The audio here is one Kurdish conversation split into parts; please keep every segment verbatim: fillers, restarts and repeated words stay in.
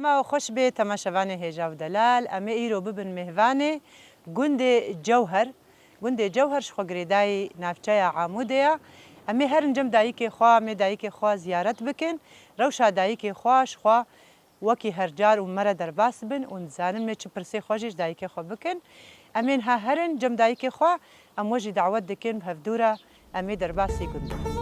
Xweş bê temaşevanê hêja û delal. Em ê îro bibin mêvanê gundê Cewher. Gundê Cewher ji xwe girêdayî navçeya Amûdê ye. Em ê herin cem dayikê xwe, em ê dayikê xwe ziyaret bikin. Rewşa dayikê xwe ji xwe wekî her car û me re derbas bin û nizanin em ê çi pirsê xwe jî ji dayikê xwe bikin. Em ê niha herin cem dayikê xwe, em we jî dawet dikin bi hevdû re. Em ê derbasî gund bin.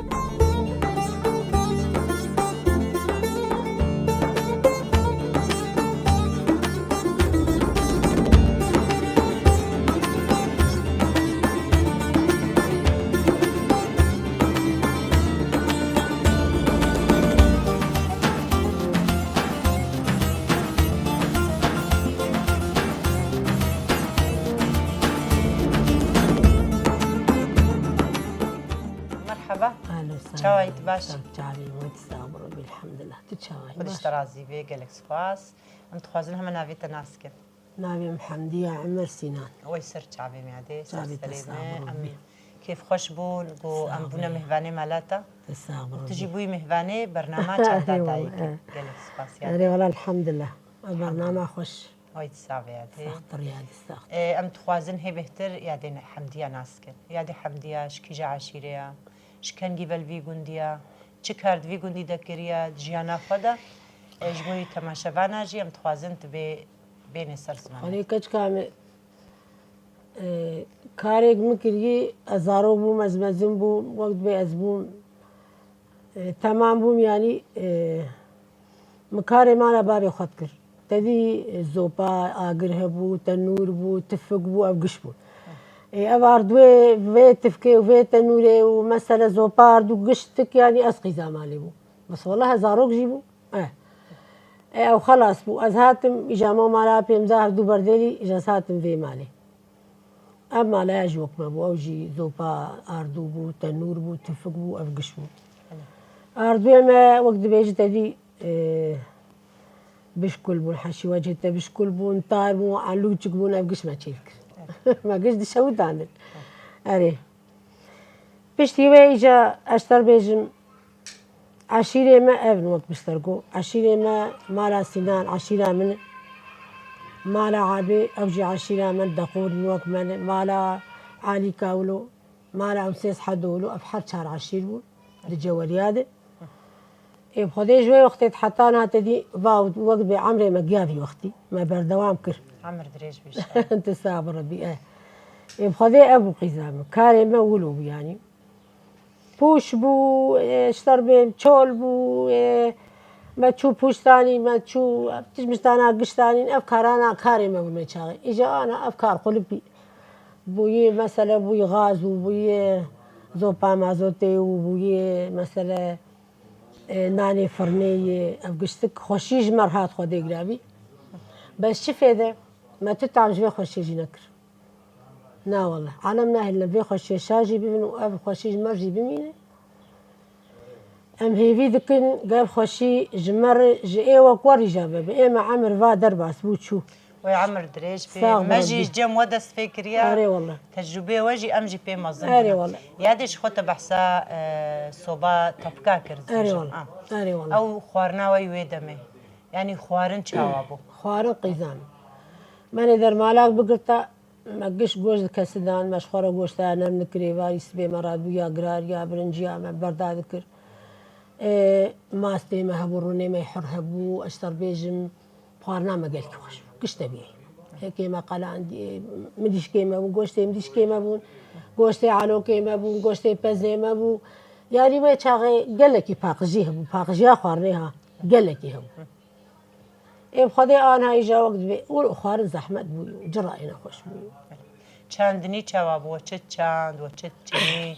Merhaba. Alo, Çawa yî, tu baş? Çavê wî sax bû, Rebî, elhamdulillah. Tu çawa yî? Xwedî ji te razî bê, gelek spas. Em dixwazin heme navê te nas kin. Navê min Hemdiye Emer Sînan. Wey ser çavê me yadê, ser Çavê te serê sax me. Bû, Em Rebî. Kêfxweş bûn ku Sax em bûne bû. Mêvanê mala te. Tu sax bû, Tu jî Rebî. Bûyî mêvanê bernama Çavda Erê wala, Dayikê. E. Gelek spas yadê. Erê wala, elhamdulillah. Bernama xweş. Wey tu sax bê yadê. Saxtir yadê, saxtir. E, em dixwazin hê bêhtir yadê Hemdiya nas kin. Yadê Hemdiya ji kîja eşîrê ya? Ji kengî ve li vî gundî ya? Çi kar di vî gundî de kiriye di jiyana xwe de? E, ji bo yî temaşevana jî em dixwazin tu bê, bênê ser zimanê. Xwedê keçika min, e, karêk min kirî, ez zarok bûm, ez mezin bûm, wek dibê ez bûm, e, temam bûm, yanî, e, min karê mala bavê xwe dikir. Tedî, e, zopa, agir hebû, tenûr bû, tifik bû, ev giş bû. E, ev ardwê vê tifkê û vê tenûrê û mesele zopa ard û giştik, yanî ez qîza malê bû. Bes wela ez zarok jî bû. E. E, ew xelas bû. Ez hatim, îja me mala pê min da hevdû berdêlî, îja ez hatim vê malê. Ev mala ya jî wek me bû. Ew jî zopa ardû bû, tenûr bû, tifik bû, ev giş bû. Ardûyê me wek dibêjî te dî, e, bişkul bûn, heşî wecihê te bişkul bûn, tar bûn, elûçik bûn, ev giş me çêdikir. Me giş dişewitandin. Erê. Piştî wê îca ez ji te re bêjim, eşîrê me ev in wek biştergo. Eşîrê me mala Sînan, eşîra min e. Mala Abê, ew jî eşîra min, deqûr in wek me ne. Mala Alî Kawlo, mala Emsês Hedo wilo, ev her çar eşîr bûn di Ceweriya de. Ê bi Xwedê ji wê wextê heta niha te dî va wek dibê emrê me giya vî wextî. Me berdewam kir. Emir dirêj bî. Tu sax bi Rebî, e. Ê bi Xwedê ev bû qîza min. Karê me wilo bû yanî. Pûş bû, e, ji te re bêm, çol bû, e, me çû pûş danî, me çû, e, tişt miştana giş danîn, ev karana karê me bû me çaxê. Îja ana ev kar xulip bî. Bûyî, mesele bûyî gaz û bûyî zopa mazotê û bûyî, mesele, e, nanê firnê yê, ev giştik xweşî ji me re hat Xwedê giravî. Bes çi fêde? Me tu tam ji vê xweşiyê jî nekir. Na wele. Alem nahêlin vê xweşiyê şa jî bibin û ev xweşî ji me re jî bimîne. Em hêvî dikin, gel xweşî ji me re, ji ê wek we rîja vebe. Ê me emir va derbas bû çû. Wê emir dirêj bê. Sax Me bû jî Rebî. Ji cem we dest pê kiriye. Erê wele. Tecrûbeyê we jî em jî pê mezin Erê bûne. Wele. Yadê ji xwe te behsa, e, soba tepika kir. Erê wele. Ah. Erê wele. Ew xwarina we yî wê demê. Yanî xwarin çawa bû? Xwarin qîzan. Me nê dermalak bigirta, me giş goşt di kesidan, me ji xwe re goşta ya nerm dikir, êvarî sibê me radibû ya girar, ya birinc ya me berda dikir. Ê, mastê me hebû, rûnê me hur hebû, ez ji te re bêjim, xwarina me gelkî xweş bû. Giş tebîî. Hêkê me qelandî, midîşkê me bûn, goştê midîşkê me bûn, goştê alokê me bûn, goştê pezê me bû. Yanî wê çaxê gelekî paqijî hebû, paqijiya xwarinê ha, gelekî hebû. Ê bi Xwedê aniha îja wek dibê û xwarin zehmet bûyî û cira ê nexweş bûyî. Çandinî çawa bû? We çi çand, we çi çinî?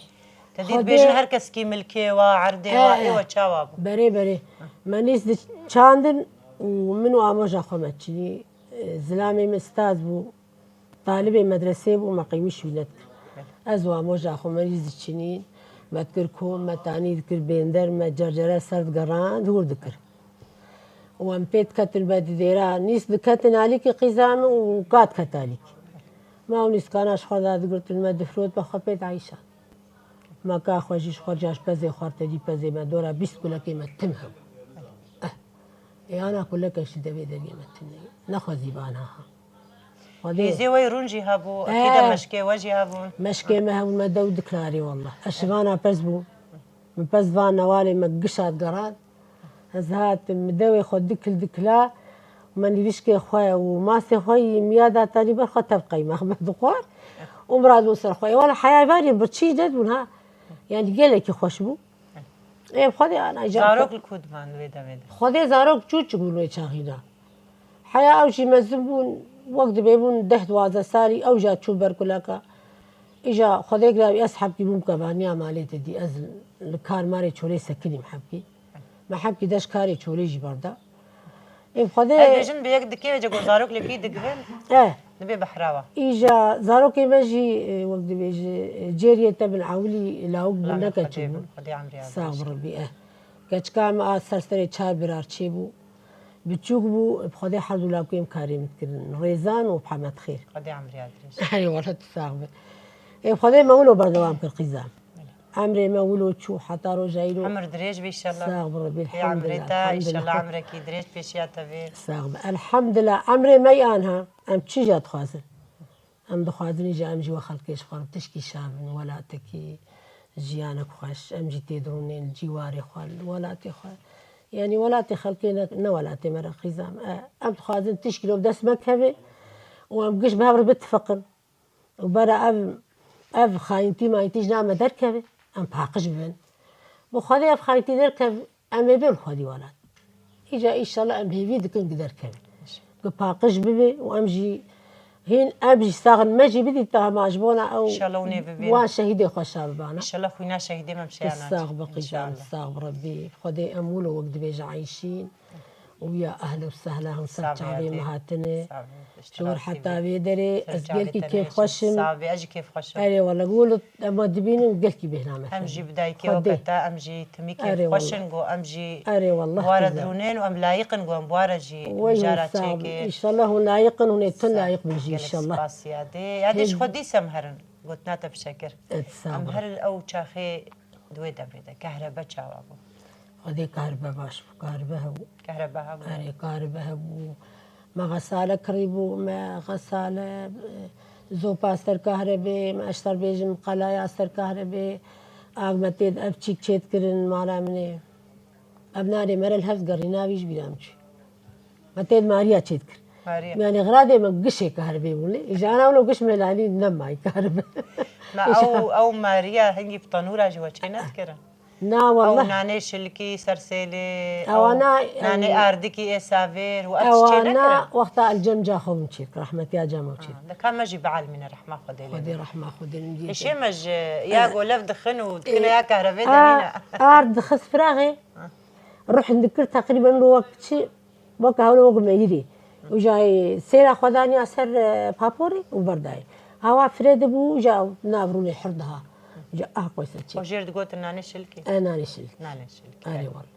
Te dî Xwedê dibêjin her keskî milkê wa, erdê wa, He, ê he. we çawa bû? Berê, berê. Me nîs di çandin û min û amoja xwe me çinî. E, zilamê min staz bû. Talibê medresê bû, me qîmî şûnet kir. Ez û amoja xwe me nîs diçinîn, me dikir kom, me tanî dikir bênder, me cercere ser digerand, hûr dikir. Û em pê diketin me didêra, nîs diketin alîkî qîza min û ka diket alîkî. Me ew nîskana ji xwe da digirtin, me difrot, me xwe pê dieyşand. Me ka xwe jî ji xwe caş pezê xwar te dî pezê me dora bîst kulekê me tim hebû. Eh. Ê ana kulekek ji devê deriyê me tune ye. Nexwezî bana ha. Xwedê Hêzê we rûn jî hebû, Eh. Ekîde meşkê we jî hebûn. Meşkê me hebûn, me dew diklarê wallah. Ez şivana pez bû. Min pez van newalê me gişa digeran. Ez hatim, min dewê xwe dikil dikla. Me nîvişkê xwe û masê xwe yî miya da tanî ber xwe tev qeymex me dixwar. Û min radibûn ser xwe. Ê wala heyayvanê birçî nedibûn ha. Yani gelekî xweş bû. Ê Xwedê ana îcar. Zarok li ku diman wê demê de? Xwedê zarok çûçik bûn wê çaxî de. Heya ew jî mezin bûn, wek dibê bûn deh duwazdeh salî, ew jî çû ber kuleka. Îja Xwedê kira ez hebkî bûm kevaniya malê te dî, ez li kar marê çolê sekinîm hebkî. Me hebkî deş karê çolê jî berda. Ê Xwedê. Ez bêjin bi yek dikê ve cego zarok li kî digivin? Eh. Dibê behra we. Îja zarokê me jî, e, wek dibêje, e, cêriyê te bin ewilî lawik bûn, ne keçik bûn. Sax bi Rebî, eh. Keçika me a ser serê çar birar çêbû. Biçûk bû, bi Xwedê her du lawikê em karê min dikirin. Rêzan û Hemed Xêr. Xwedê emriya dirêj. Erê wele tu sax be. Ê Xwedê me wilo berdewam kir qîza. Emrê me wilo çû heta roja îro. Emir dirêj be inşallah. Sax bi Rebî, elhamdulillah. Emrê te inşallah emrekî dirêj pêşiya te bê. Sax be. Elhamdulillah. Emrê me yan ha. Em çi jî dixwazin? Em dixwazin îja em jî we xelkê ji xwe re tişkî şa bin, welatekî jiyanek xweş, em jî tê dirûnên cîwarê xwe, li welatê xwe. Yanî welatê xelkê ne, ne welatê me re qîza me. E, em dixwazin tişkî li dest me keve û em giş bi hev re bitifiqin. Û bera ev, ev xayîntî mayîntî ji nav me derkeve, em paqij bibin. Bi Xwedê ev xayîntî derkev, em ê bên xwedî welat. Îca înşallah em hêvî dikin ki derkevin. Ki paqij bibe û em jî hîn em jî saxin me jî bidî te hema ji bona ew Înşallah hûn ê bibên. Wan şehîdê xwe şa bibana. Înşallah xwîna şehîdê me bi şeya naçe. Sax bi qîzan, sax bi Rebbî. Xwedê em wilo wek dibêje eyşîn. û ya ehla û sehla hûn ser çavê me hatine. Ji wir heta vê derê ez gelkî kêfxweş im. Erê wele, wilo ema dibînim gelkî bêhna me. Em jî bi dayikê weke te, em jî timî kêfxweş in ku em jî bi ware dirûnên û em layiq in ku em bi ware jî mijara çêkê. Înşallah hûn layiq in, hûn ê tun layiq bin jî înşallah. Gelek spas Yadê. Yadê ji xwe dîsa em herin. Gotina te fişekir. Em herin ew çaxê di wê demê de kehrebe çawa bû? Xwedê kahribe baş bû, kahribe hebû. Kahribe hebû. Erê, kahribe hebû. Me xesale kirîbû, me xesale, e, zopa ser kahrebê, me eşter bêjim qelaya ser kahrebê. Ak me tê ev çîk çêt kirin mala min ê. Ev narê me re li hev gerî navî ji bîra min çû. Me tê mariya çêt kir. Mariya. Yani xiradê me gişê kahrebê bû lê. Îja ana wilo giş melanî nemayî kahribe. Me ew, ew mariya hingî bi tanûra jî we çê nedikirin? Na, wallah. Ew nanê şilkî, sersêlê, ewana, nanê em, ardikî ê savêr û ev çê nekirin? Ewana wexta el cem ca xwe min çêk, rehmetiya cem ew çêk. Ha, de ka me jî bielmîne rehma Xwedê lê. Xwedê rehma Xwedê lê. Hişê me ji ya go lev dixin û dikine ya kehrevê de nîne. Ard dixist firaxê. Ruh dikir teqrîben wek çi Weke hewle wek meyirî. Û jayê sêra xwe daniya ser, e, paporê û berdayê. Hawa fire dibû, ja nav rûnê hir diha. Ja ah qoyse çê. Û jêr digotin nanê şilkê? E, nanê şilkê. Nanê şilkê. Erê wele.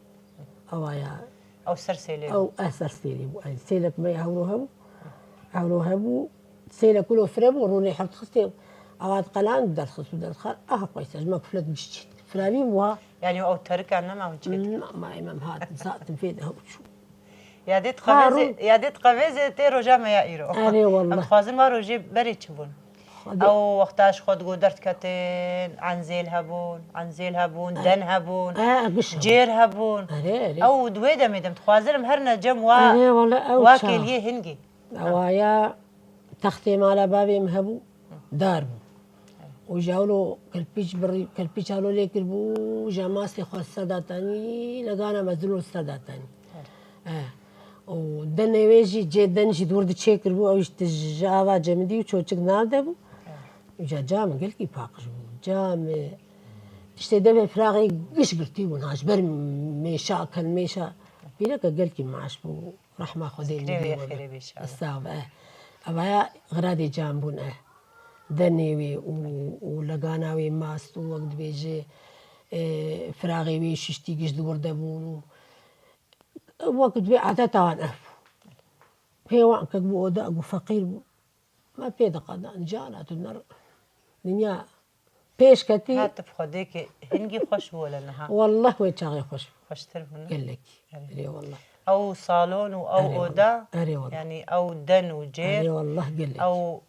Ewa ya. Ew ser sêlê bû. Ew, e, ser sêlê bû. Ay, sêlek me ya hewro hebû. Hewro hebû. Sêlek wilo fire bû, rûnê hir dixistê. Ewa diqelan, derdixist û derdixar. Ah qoyse, ji me kuflet giş çît. Firavî bû ha. Yani ew terika nema hûn çê dikin? Ma, ma, em hatin, saetin fê de hew çû. Yadê diqevêzê, yadê diqevêzê tê roja me ya îro. Erê wallah. Em dixwazin va rojê berê çi bûn? Ew wexta ji xwe digo derdketin, enzêl hebûn, enzêl hebûn, den hebûn, cêr hebûn. Erê, erê. Ew di wê demê de em dixwazin em herine cem wa, erê wallah, ew wa kêliyê hingî. Ewa ya textê mala bavê min hebû, dar bû. Û ji ewlo kirpîç birî, kirpîç ewlo lê kiribû, ji mastê xwe ser datanî, legana mezin û ser datanî. Eh. Û denê wê jî, cê den jî dûr diçê kiribû, ew jî ji ava cemidî û çoçik nav de bû. Îca ca min gelkî paqij bû. Ca min tiştê devê firaxê giş girtî bûn, ha ji ber mêşa, kelmêşa. Pîreke gelkî maaş bû. Rehma Xwedê li wî bê. Sax be. Evaya xiradê can bûn e. Denê wê û, û legana wê mast û wek dibêje, e, firaxê wê şiştî giş di wir de bûn û wek dibê adeta wan ev bû. Pê wan kek bû oda ku feqîr bû. Me pê diqedan, cana tu ner dinya pêş ketî. Hatif Xwedê ki hingî xweş bû wele niha. Wallah wê çaxê xweş bû. Xweştir bû, ne? Gelekî. Erê. Erê wallah. ew salon û ew Erê oda, wallah. Erê wallah. Yanî ew den û cêr, Erê wallah gelek. Ew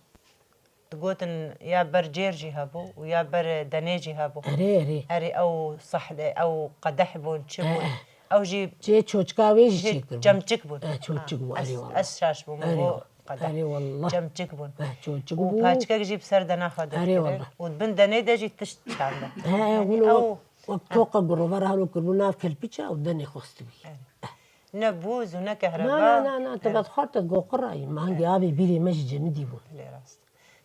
digotin ya ber cêr jî hebû û ya ber denê jî hebû. Erê, erê. Erê ew sahde, ew qedeh bûn, çi bûn. Eh. Ew jî Cê çoçka wê jî jî çêkir bû. Çemçik bûn. Eh, çoçik bû, Ha, erê ez, wallah. Ez şaş bûm, Erê bu wa-, qedeh. Erê wallah. Çemçik bûn. Eh, çoçik Û bû. Paçkek jî bi ser dena xwe Erê derkirin. Wallah. Û bin denê de jî tişt çanda. He, he, Yanî wilo ew wek toqa gurovera halo kirbû nav kelpîça û denê xwestibî. Erê. Ne bûz û ne kehreba. Na, na, na, na, te Erê. Vet xwar te goqirayî. Ma hingê avê bîrê me jî cemidî bûn. Lê rast.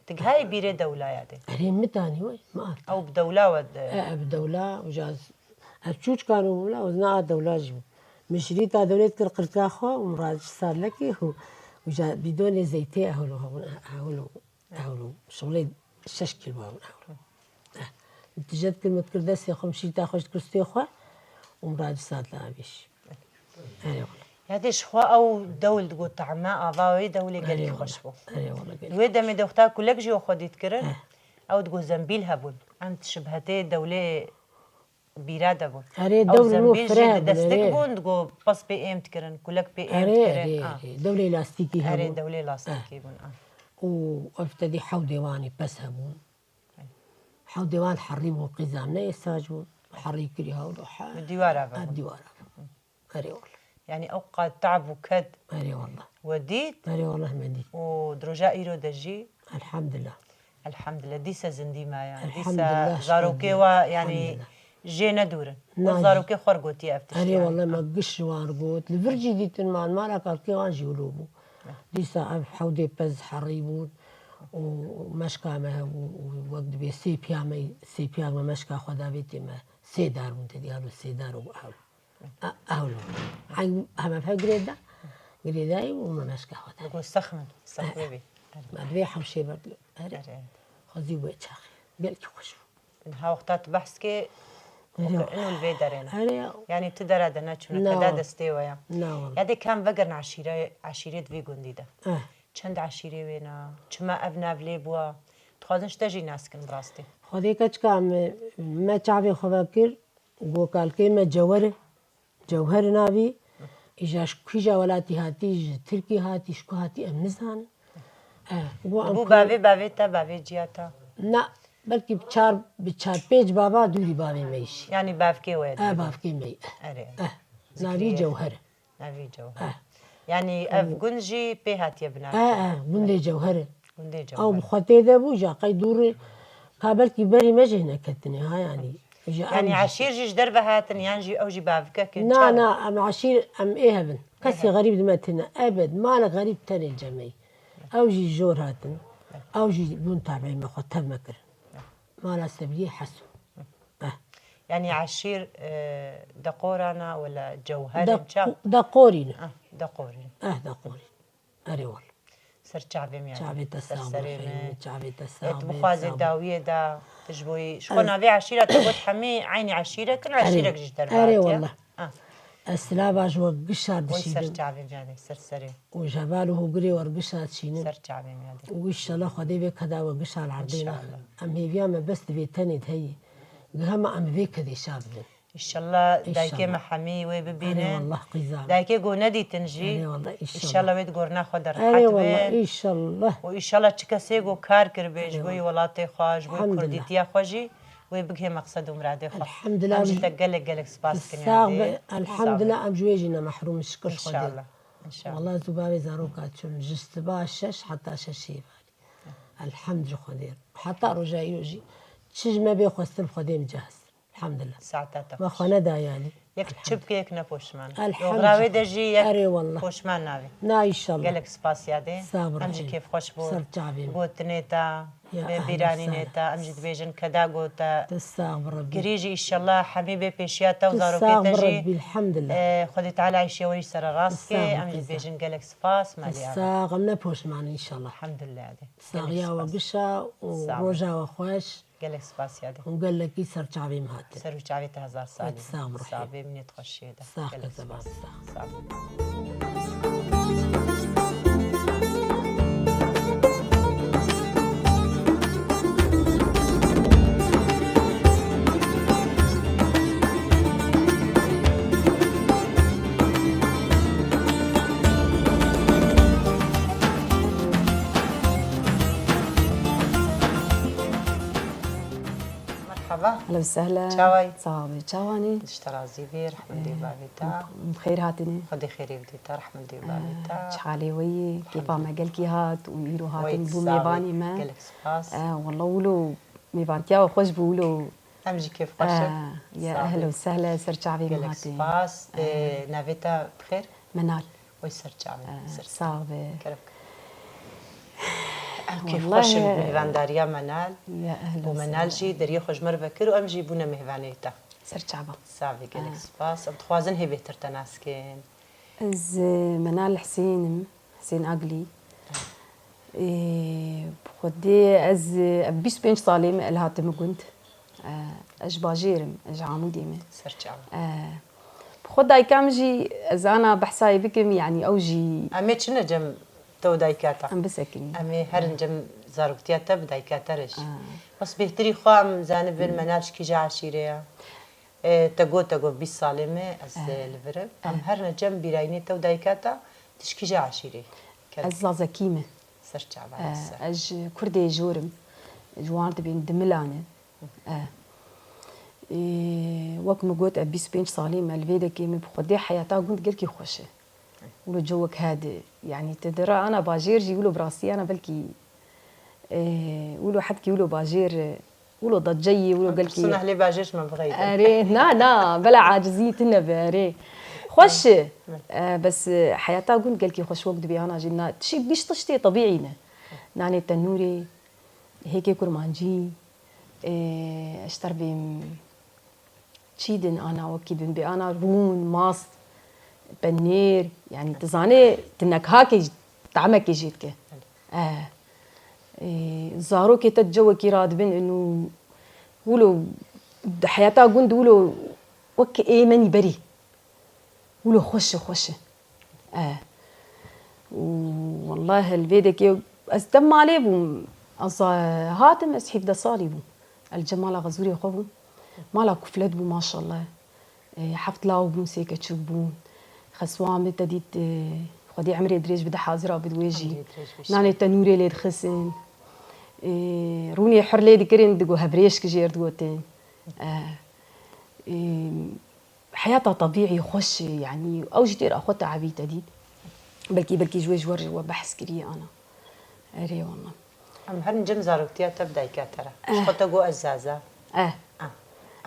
Tu gihayî bîrê dewlaya de. Erê mi tanî wey, mi art. Ew bi dewla we de. E, ev dewla, uca ez, ez çûçkan û wila, ez na dewla jî bû. Min şirîta dewlê dikir qirka xwe û min raci salekê û uca bîdonê zeytê ehlo hebûn, ehlo, ehlo. Şolê şeş kîlo hebûn ehlo. Eh, tije dikir min dikir destê xwe, min şirîta xwe ji dikir stê xwe û min raci sat la avêş. Erê wala. Ya dê ji xwe ew dewl digot tahme ava wê dewlê gelkî Erê xweş wala. Bû. Erê wala gelkî Wê demê de wexta kulek jî xwe dît kirin, Eh. ew digot zembîl hebûn. Em şibhetê dewlê bîra de bûn. Erê Ew dewl û zembîl fire jî hebûn, destik erê. Bûn, digot pes pê êm dikirin, kulek pê êm Erê, dikirin. erê, Ah. erê. Dewlê lastîkî Erê hebûn. Dewlê lastîkî Eh. Bûn. Ah. Û ev tedî hewdê wanî pes hebûn. Hewdê wan herî bûn, qîzan ne êsac bûn. Herî kirî hewlo he. Bi dîwara ve Ha, bûn. Dîwara ve. Erê wala. Yanî ew qad tab û ked Erê wala. We dît Erê wala me dît. Û di roja îro de jî Elhamdulillah. Elhamdulillah. Dîse zindî me ya. Dîse Elhamdulillah, zarokê şükür. Wa yanî Elhamdulillah. Jê nedûrin. Na Wek jî. Zarokê xwe gotiye ev tişt Erê yanî. Wala me giş ji wan got. Li vir jî dîtin man mala kalkê wan jî wilo bû. Dîsa ev hewdê pez herî bûn û meşka me hebû û wek dibê sê piya me, sê piya me meşka xwe davêtê me. Sê dar bûn tedî halo sê dar û ew. A, ewlo. Ay, heme fe girêda. Girêdayî û me meşka xwe da. Digo sexmin, sexmê bî. Me divê hewşê berdilo. Erê. Erê. Xwezî wê çaxê. Gelkî xweş bû. Niha wexta tu behs kê, Erê. Ino li vê derê ne. Erê. Yanî tu dera de neçûne, Na keda wa. Destê we ya. Na wa. Ya dê kam vegerin eşîre, eşîrê di vê gundî de. Eh. Çend eşîrê wê ne? Çima ev nav lê bûa? Dixwazin ji te jî nas kin bi rastî. Xwedê keçika me, me çavê xwe vekir. Gokalkê me Cewher, Cewher navî, îja ji kîja welatî hatî, ji Tirkî hatî, ji ku hatî em nizanin. Eh, go em Bû ku- bavê, bavê te, bavê ciya te? Na, belkî bi çar, bi çar pênc bava dûrî bavê me yî jî. Yanî bavkê we ye Eh, dûrî? Bavkê me yî. Erê. Eh, navî Zikriye. Cewher. Navî Cewher. Eh. Yanî ev gund jî pê hatiye binavkirin? Eh, eh, gundê Cewher e. Gundê Ew Cewher. Bi xwe tê de bû, ja qey dûr e. Ka belkî berî me jê neketine, ha, yanî. Ji Yanî em jî. Eşîr jî ji derve hatin, yan jî ew jî bavike kin, Na, çawa? Na, em eşîr, em ê hebin. Ê Kesê hebin. Xerîb di me tine. Ebed, mala xerîb tenê cemeyî. Ew jî jor hatin. Ew jî bûn tabî me xwe tev me kirin. Mala Sebriyê Heso. Eh. Yanî eşîr, e, deqorana wala cewherin De, ça? Deqorî ne. Ah, deqorî. Eh, deqorî. Erê wal. Ser çavê me ya. Çavê te Ser sağ serê bol, me. Çavê te sağ E, tu bol, bixwazê sağ bol. Dawiyê de, tu ji bo yî. Ji xwe navê eşîra te got hemî eynî eşîrek in, Erê. Eşîrek ji derve Erê hatiye. Wallah. Ah. Ez silava ji we gişa Oy ser dişînim. Çavê me ya de, ser serê. Û ji heval û hogirê we gişa dişînim. Ser çavê me ya de. Û înşallah Xwedê vê keda we gişa li erdê nexe. Înşallah. Em hêviya me bes divê tenê de heyî. Gihema em vê kedê şa bidin. Înşallah dayikê me hemî wê bibînin. Erê wallah qîza. Dayikê ku nedîtin jî. Erê wallah înşallah. Înşallah wê di gorna xwe de Erê rehet wallah bin. Înşallah. Û înşallah çi kesê ku kar kiribê ji bo Erê wallah. Welatê xwe, ji bo Elhamdulillah. Kurdîtiya xwe jî wê bigihê meqsed û miradê xwe. Elhamdulillah. Em jî te gelek gelek spas dikin Sağ yadê. Be. Sağ be. Elhamdulillah em ji wê jî ne mehrûm in şikir Xwedê. Înşallah. Înşallah. Wallah zû bavê zaroka çûn ji siba şeş heta şeşê varî. Elhamd ji Xwedê. Heta roja îro jî çi ji me bê xwestin Xwedê min cihaz. Elhamdulillah. Saeta te Me xweş. Xwe neda yanî. Yek çi bike yek ne poşman. Elhamdulillah. Doxra wê de jî yek Erê wallah. Poşman navê. Na înşallah. Gelek spas yadê. Sağ ol Em jî Rahim. Kêf xweş bû. Ser çavê min. Gotinê te, Ya, bê ahlan bîranînê sahlan. Te, em jî dibêjin keda gote. Tu sağ ol Rabbi. Girî jî înşallah hemî bê pêşiya te û Tu zarokê sağ te ol jî. Rabbi, elhamdulillah. E, Xwedê Teala îşê we jî sererast Tu sağ ke. Em jî ol, dibêjin gelek spas. Tu Malî abi. Sağ ol, ne poşman înşallah. Elhamdulillah yadê. Saxiya we gişa û roja we xweş. Gelek spas yadê. Hûn gelekî ser çavê min hatin. Ser û çavê te hezar salî. Sax bî. Sax bî, minêt xweşiyê de. Sax be, sax. Sax bî. Merhaba. Ehlen we sehlen. Çawayî? Sax be, çawanî? Dişta razî bê, rehmet dê bavê te. Bi xêr hatîne. Xwedê xêrê bidê te, rehmet dê bavê te. Çi halê we yê? Kêfa me gelkî hat û îro hatin bû mêvanî me. Gelek spas. Wela wilo mêvantiya we xweş bû wilo. Em jî kêfxweş in. Ya ehlen we sehlen, ser çavê me hatî. Gelek spas. Navê te bi xêr? Menal. Wey ser çavê. Sax be. Kerem. Em kêfxweş in bi mêvandariya Menal. Ya ehlen we sehlen. Û Menal jî deriyê xwe ji me re vekir û em jî bûne mêvanê te. Ser çava. Sax be, gelek spas. Em dixwazin hê bêhtir te nas kin. Ez, e, Menal Husên im, Husên Aglî. E, bi Xwedê ez, e, ev bîst û pênc salê me el hatime gund. E, ez ji bajêr im, ez ji Amûdê me. Ser çava. E, bi xwe dayika min jî ez ana behsa wê bikim, yanî ew jî. Em ê çine cem te û dayika te? Em bisekinî. Em ê herin cem zaroktiya te bi dayika te re jî. Bes bêhtirî xwe em zanibin Menal ji kîja eşîrê ye. E, te got, te got bîst salê me ez, e, li vir im. Em herine cem bîrayînê te û dayika te, tu ji kîja eşîrê? Ez Zazakî me. Ser çava. E, ez ji Kurdê Jor im. Ji wan dibên Dimilan e. E, e, wek min got, ev bîst û pênc salê me li vê dekê me bi Xwedê heyata gund gelkî xweş e. Wilo cewek hedi, yanî tu dira ana bajêr jî wilo bi rastî ana belkî, e, wilo hetkî wilo bajêr, e, wilo daceyî, wilo gelkî. Em pirsin ehlê bajêr ji me bixeyidin. Erê, na, na, bela acizî tune be, erê. Xweş e. E, bes, e, heyata gund gelkî xweş wek dibê ana jî na, tişî gişt tiştê tebîî ne. Nanê tenûrê, hêkê kurmancî, e, ji terbê çî din ana wekî din bê ana rûn, mast, penêr, yanî tu zanê tu nekahakê jî, tahmekê jê dike. Eh, e, zarokê te di cewekî radibin û wilo di heyata gund wilo wek ê menî berî. Wilo xweş e, xweş e. E. Û wellahî li vê dekê ez dem malê bûm. Ez, e, hatim, ez hevdeh salî bûm. Ez li cem mala xezûrê xwe bûm. Mala kuflet bû maşallah. E, heft law bûn, sê keçik bûn. Xeswa min te dît, e, Xwedê emrê dirêj bide hazira bid wê jî. Emrê dirêj bide. Nanê tenûrê lê dixistin. E, rûnê hir lê dikirin, digo hevrêşk jêr digotin. E, e, Heyata tebîî xweş e, yanî ew jî têra xwe teebî te dît. Belkî, belkî ji wê ji we re we behs kiriye ana. Erê wala. Em herin cem zaroktiya te bi dayika te re. Ji xwe te got ez Zaza. Eh. Ah.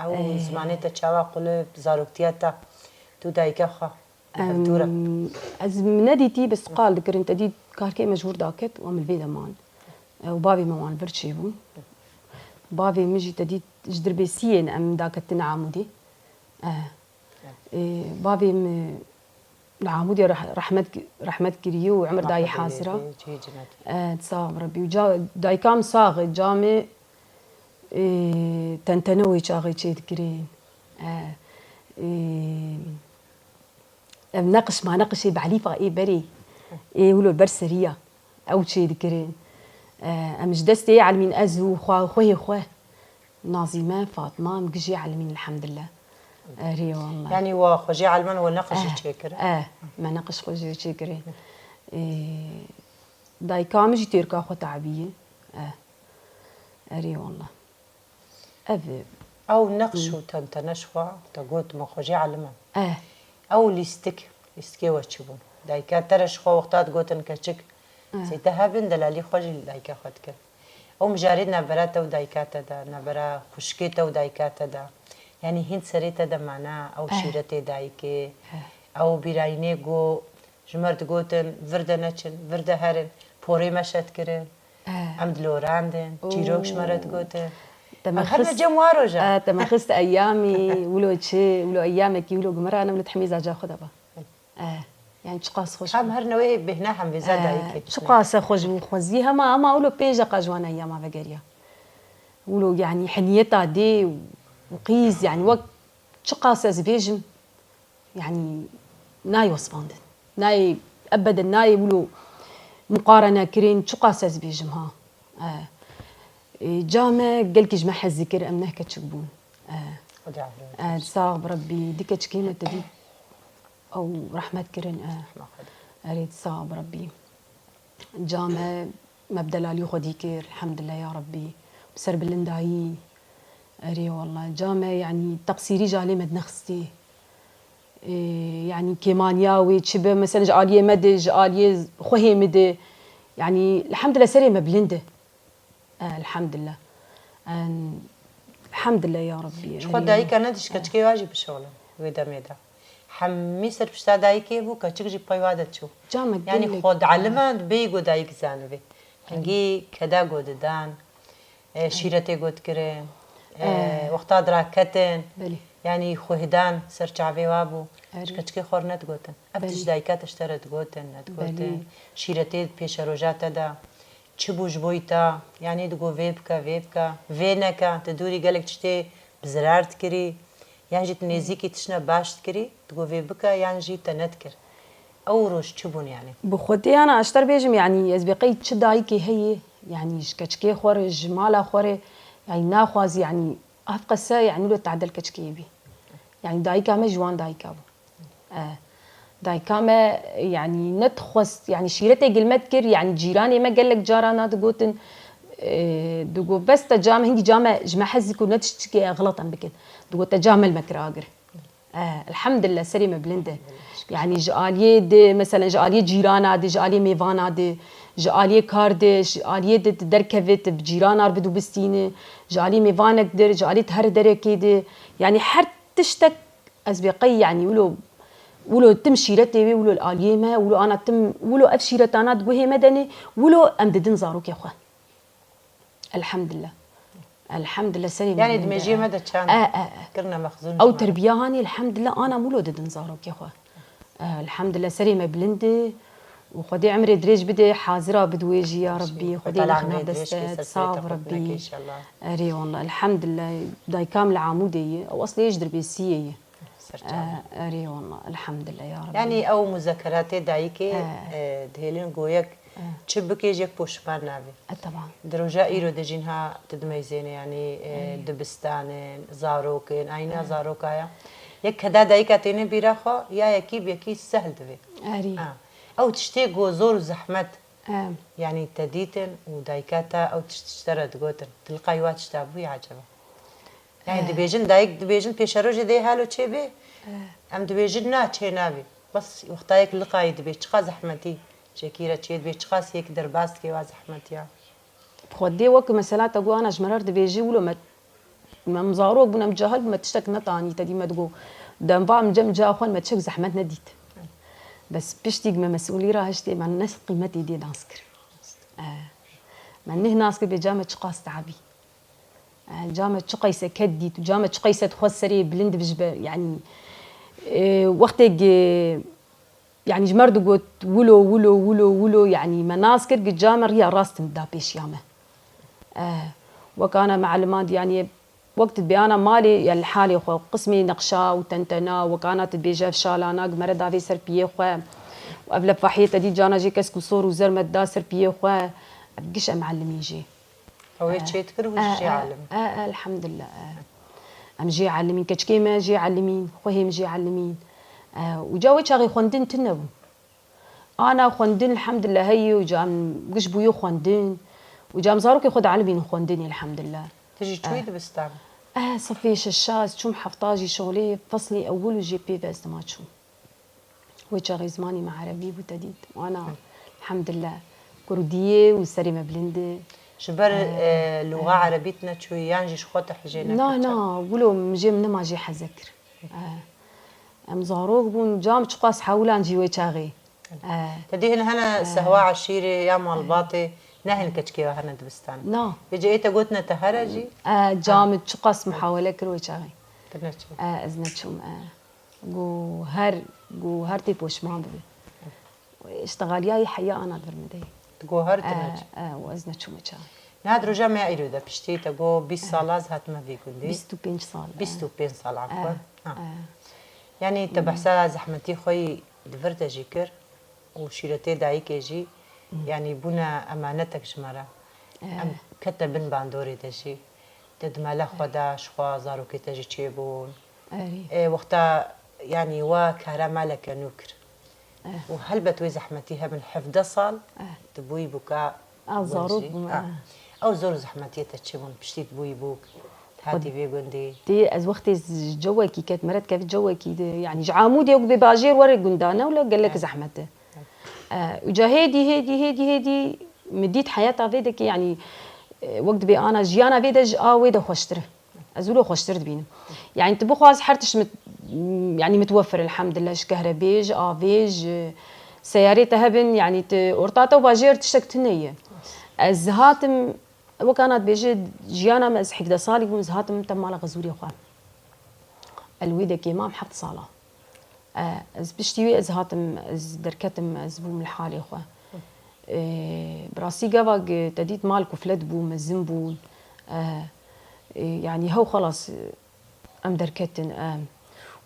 Ew zimanê te çawa qulip, zaroktiya te, tu dayika xwe. Em, ez min nedîtî, bes qal dikirin, te dît karkê me ji wir daket û em li vê de man. E, û bavê me wan vir çêbû. Bavê min jî te dît ji dirbêsiyê ne em daketin Amûdê. E, e, bavê min li Amûdê reh-, rehmet, rehmet kiriye û emir dayî hazira. E, sax bi Rebî. Û ca-, dayika min sax e, camê, e, tentene wê çaxê çê dikirin. E, e, Ev neqiş ma neqişê Belîfa ê berê. Ê wilo ber seriya. Ew çê dikirin. E, em ji destê yê elmîn ez û xwe, xwehê xwe. Nazîme, Fatma, em gijê elmîn elhemdillah. Erê wallah. Yanî wa xwe jê elman we neqişê çêkirin? Eh, me neqiş xwe jê çêkirin. Ê, dayika min jî têrka xwe tebiye. Eh. Erê wallah. Ev e. Ew neqş û tentene ji xwe, te got min xwe jê elim e. Eh. Ew lîstik, lîstikê we çi bûn? Dayika te re ji xwe wexta digotin keçik, eh, sê te hebin, delalî xwe jî li dayika xwe dikin. Ew mijarê navbera te û dayika te de, navbera xwişkê te û dayika te de. Yanî hîn serê te de mana, ew, eh, şîretê dayikê, eh, ew bîrayînê got, Ji me re digotin, vir de neçin, vir de herin, porê me şet kirin. Eh. Em dilorandin, çîrok ji me re digotin. Em her me cem wa roja. Eh, te me xist eyamî, wilo çi, wilo eyamekî, wilo gumira, em li tihmîza ca xwe de ba. Eh, yani çiqas xweş. Em her newê bêhna hemvêza dayikê. Çiqas e xweş bû, xwezî hema, hema wilo pêş de qa ji wan eyama vegeriya. Wilo yani heniyeta dê û qîz, yani wek çiqas ez bêjim, Yanî nayê wesfandin. Nayê, ebeden nayê wilo muqarene kirin, çiqas ez bêjim ha. E, e, ca me gelkî ji me hez dikir, em neh keçik bûn. E, Xwedê afirîn. E, sax bi Rebbî, di keçikê me te dît. Ew rehmet kirin, e. Rehma Xwedê. Erê, sax bi Rebbî. Ca me, me bi delalî xwedî kir, elhemdulillah ya Rebbî. Bi serbilindayî, Erê wallah, came, yanî teqsîrî ji aliyê me dinexistî. Ê, yanî kêmaniya wê çi be, mesela ji aliyê me de, ji aliyê xwehê min de, yanî elhamdulillah serê me bilind e. E, elhamdulillah. En, elhamdulillah ya Rabbî. Ji xwe dayika ne dişkeçkê wa jî bişolim wê demê de. Hemî ser pişta dayikê bû, keçik jî pey wa de çû. Came, yanî gelek xwe dielima, dibêyî ku dayik zanibê. Hingî keda ku didan, e, şîretê ku dikirin, e, wexta diraketin, belê, yanî xwehdan ser çavê wa bû. Erê. Ji keçikê xwe re nedigotin. Ev tişt dayika te ji te re digotin, nedigotin. Belê. Şîretê pêşeroja te de çi bû ji bo te, yanî digo vê bike, vê bike, vê neke, tu dûrî gelek tiştê bi zirar dikirî, yan jî tu nêzîkî tiştine baş dikirî, digo vê bike, yan jî te nedikir. Ew roj çi bûn yanî? Bi xwedê ana ez ji te re bêjim, yanî ez bê qey çi dayikê heye, yanî ji keçikê xwe re, ji mala xwe re, yanî naxwazî, yanî ev qese, yanî wilo tadel keçikê bî. Yanî dayika me ji wan dayika bû. E, dayika me, yanî nedixwest, yanî şîretê gil me dikir, yanî cîranê me gelek cara na digotin, e, digo bes te came, hingî came ji me hez dike û ne tiştekê xelet em bikin. Digo te came li me kir agir. E, elhamdulillah, serê me bilind e. Yanî ji aliyê de, mesela ji aliyê cîrana de, ji aliyê mêvana de, ji aliyê kar de, ji aliyê de tu derkevî, tu bi cîranar bidû bistînî, ji aliyê mêvanek dir, ji aliyê tu her derekê de. Yanî her tiştek ez bê qey, yanî wilo, wilo tim şîretê wê, wilo li aliyê me, wilo ana tim, wilo ev şîretana di guhê me de ne, wilo em didin zarokê xwe. Elhamdulillah. Elhamdulillah, serê me bilind e. Yanî di mêjiyê me de çand kirine mexzûn. Ew terbiya hanê, elhamdulillah, ana wilo didin zarokê xwe. E, elhamdulillah, serê me bilind e û Xwedê emrê dirêj bide, hazira bid wê jî, ya Rabbî, Xwedê nexna destet, sax Rabbî. Erê wallah, elhamdulillah, dayika min li Amûdê ye, ew eslê ji Dirbêsiyê ye. E, erê wallah, elhamdulillah, ya Rabbî. Yanî ew muzekeratê dayikê, e, dihêlin goyek çi bike jî yek poşipan nabê. E, teban. Di roja îro de jî niha tu dimeyzêne, yanî, e, dibistan in, zarok in, ayna zaroka ya. Yek keda dayika têne bîra xwe, ya yekî bi yekî sehl divê. Erî. Ha. Ew tiştê ku zor û zehmet, yanî te dîtin û dayika te ew tişt ji te re digotin. Tu li qay wa tişta bûyî eceba? Yanî dibêjin, dayik dibêjin pêşerojê dê halo çêbê. Em dibêjin na, çê nabê. Bes wexta yek liqayî dibê, çiqas zehmetî çekî re çê dibê, çiqas yek derbas dike wa zehmetiya. Xwedê wek mesela te got ana ji me re dibêjî wilo me, me em zarok bûn, em cahil bûn, me tiştek netanî, te dî me digot. Dem va em cem ca xwe me tiştek zehmet nedît. Bes piştî me mesûlî rahiştê, me ne qîmetê dê nas kir. Eh, me neh nas kir bê ca me çiqas tabî. Eh, ca me çi qeyse ket dît û ca me çi qeyse dixwest serê bilind bi ji be, yanî, e, wextê gi, yanî ji me re digot, wilo, wilo, wilo, wilo, yanî me nas kir gi ca me riya rast min da pêşiya me. Eh, wek ana mealiman di, yanî wek tu dibê ana malê, ya li halê xwe, qismê neqşa û tentena, wek ana tu dibêje ev şalana, gi me re davê ser piyê xwe. Ev lefahiyê te dî cana jê kesk û sor û zer me dida ser piyê xwe. Ev giş em elimî jê. Ew ê çê dikir û jê elim. E, e, elhamdulillah, e. Em jê elimîn, keçikê me jê elimîn, xwehê min jê elimîn. E, û ca wê çaxê xwendin tune bû. Ana xwendin, elhamdulillah, heye û ca em giş bûye xwendin. Û ca em zarokê xwe dielimîn xwendinê, elhamdulillah. Tu jî çûyî dibistan? E, sifê şeşa ez çûm, hefta jî şolê feslê ewil û jê pê ve ez dima çûm. Wê çaxê zimanê me erebî bû, te dît. Ana, elhamdulillah, kurdî ye û serê me bilind e. Ji ber, e, lûxa erebî tu neçûyî yan jî ji xwe tu hijê nekir? Na, na, wilo mijê min nema jê heze kir. E, em zarok bûn, cam çiqas hewlan jî wê çaxê. E. Te dî hin hene sehwa eşîrê ya malbatê, ne hin keçikê we hene dibistanê? Na. Vêca ê te gotine te here jî? E, cam çiqas muhawele kir wê çaxê. Tu neçû? E, ez neçûm, e. Got her, got her tê poşman bibe. Îştexaliyayî heya ana di vir min de ye. Got her tu neçû? E, e, û ez neçûme çaxê. Niha di roja me ya îro de piştî te got bîst sala ez hatime vî gundî. Bîst û pênc sal, e. Bîst û pênc sal, afwan. E, ha. E. Yanî te behsa zehmetî xwe yî di vir de jî kir û şîretê dayikê jî, yanî bûne emanetek ji me re. E. Em kete bin bandorê te jî. Te di mala xwe de ji xwe zarokê te jî çêbûn. Erê. E, wexta, yanî, we kara maleke nû kir. Eh. Û helbet wê zehmetî hebin hevdeh sal, eh, tu bûyî bûka. A, zarok bûm, eh. Ew zor û zehmetiyê te çi bûn, piştî tu bûyî bûk? Hatî vê gundî. Tê ez wextê ji cewekî ket, meret kevî cewekî de, yanî ji Amûdê wek bê bajêr were gunda, ne wilo gelek zehmet e. E, û ca hêdî, hêdî, hêdî, hêdî min dît heyata vê de ki, yanî, e, wek dibê ana jiyana vê de ji a wê de xweştir e. Ez wilo xweştir dibînim. Yanî tu bixwaz her tişt mit-, yanî mitwefir, elhamdulillah, ji kehrebê, ji avê, ji seyarê te hebin, yanî tu orta te û bajêr tiştek tune ye. Ez hatim, wek ana dibêje, jiyana me, ez hevdeh salî bûm, ez hatim te mala xezûrê xwe. El wê de kêmam heft sala. E, ez piştî wê ez hatim, ez derketim, ez bûm li halê xwe. E, bi rastî gava ge-, te dît mal kuflet bû, mezin bû. E, e, yanî hew xelas, e, em derketin, e.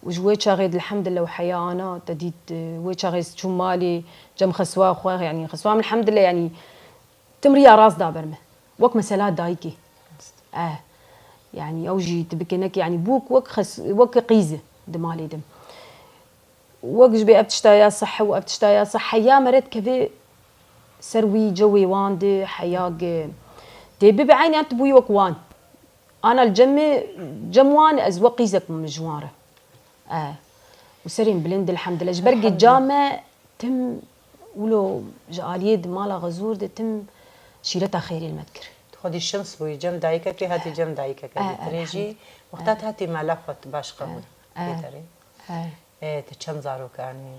Û ji wê çaxê de elhamdulillah û heya ana te dît, e, wê çaxê ez çûm malê, cem xeswa xwe, yanî xeswa min elhamdulillah, yanî tim riya rast da ber me. Wek mesela dayikê. Eh. Yanî ew jî tu bike neke, yanî bûk wek xes-, wek qîz e di malê de. Wek ji bê ev tişta ya seh û ev tişta ya seh ya meret kevê ser wî cewê wan de heya ge. Tê bibe eynî em tu bûyî wek wan. Ana li cem me, cem wan ez wek qîzek bûm ji wan re. Eh. Û serên bilind, elhamdulillah. Ji ber Elhamdulillah. Gica me tim wilo ji aliyê di mala Xezûr de tim şîreta xêrê li me dikir. Tu xwedî şims bûyî, cem dayikekê hatî cem dayikekê. Eh, Lêtirê jî elhamdulillah. Wexta Eh. Tu hatî mala xwe tu baş qebûl. Eh. Lêtirê. Eh. Eh, tu çend zarok anî?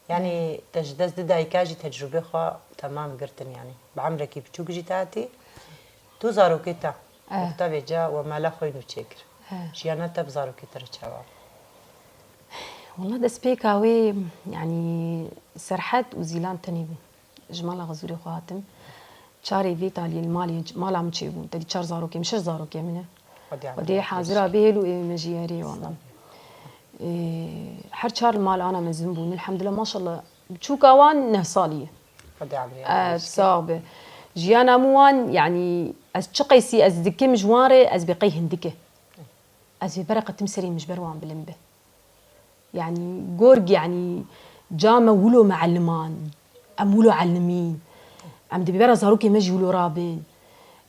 Yanî te ji dest di dayika jî tecrûbê xwe temam girtin yanî. Bi emrekî biçûk jî te hatî. Tu zarokê te, Eh. Wexta vêca we mala xwe nû çêkir. Eh. Jiyana te bi zarokê te re çawa bû? Wela destpêka wê, yanî Serhed û Zîlan tenê bûn. Ji mala Xezûrê xwe hatim. Çarê vê taliyê li malê, mala min çêbûn. Te dî çar zarokê min, şeş zarokê min e. Xwedê Xwedê hazira bihêl û ê me jî erê wala. Ee, her çar li mal ana mezin bûn. Elhamdulillah, maşallah. Biçûka wan neh salî ye. Xwedê emrê Ee, sax be. Jiyana min wan, yanî ez çi qeysî ez dikim ji wan re, ez bê qey hindike. Ez vê bere qetim serê min ji ber wan bilind be. Yanî gorg, yanî ca me wilo meeliman, em wilo elimîn. Em dibê bera zarokê me jî wilo rabin.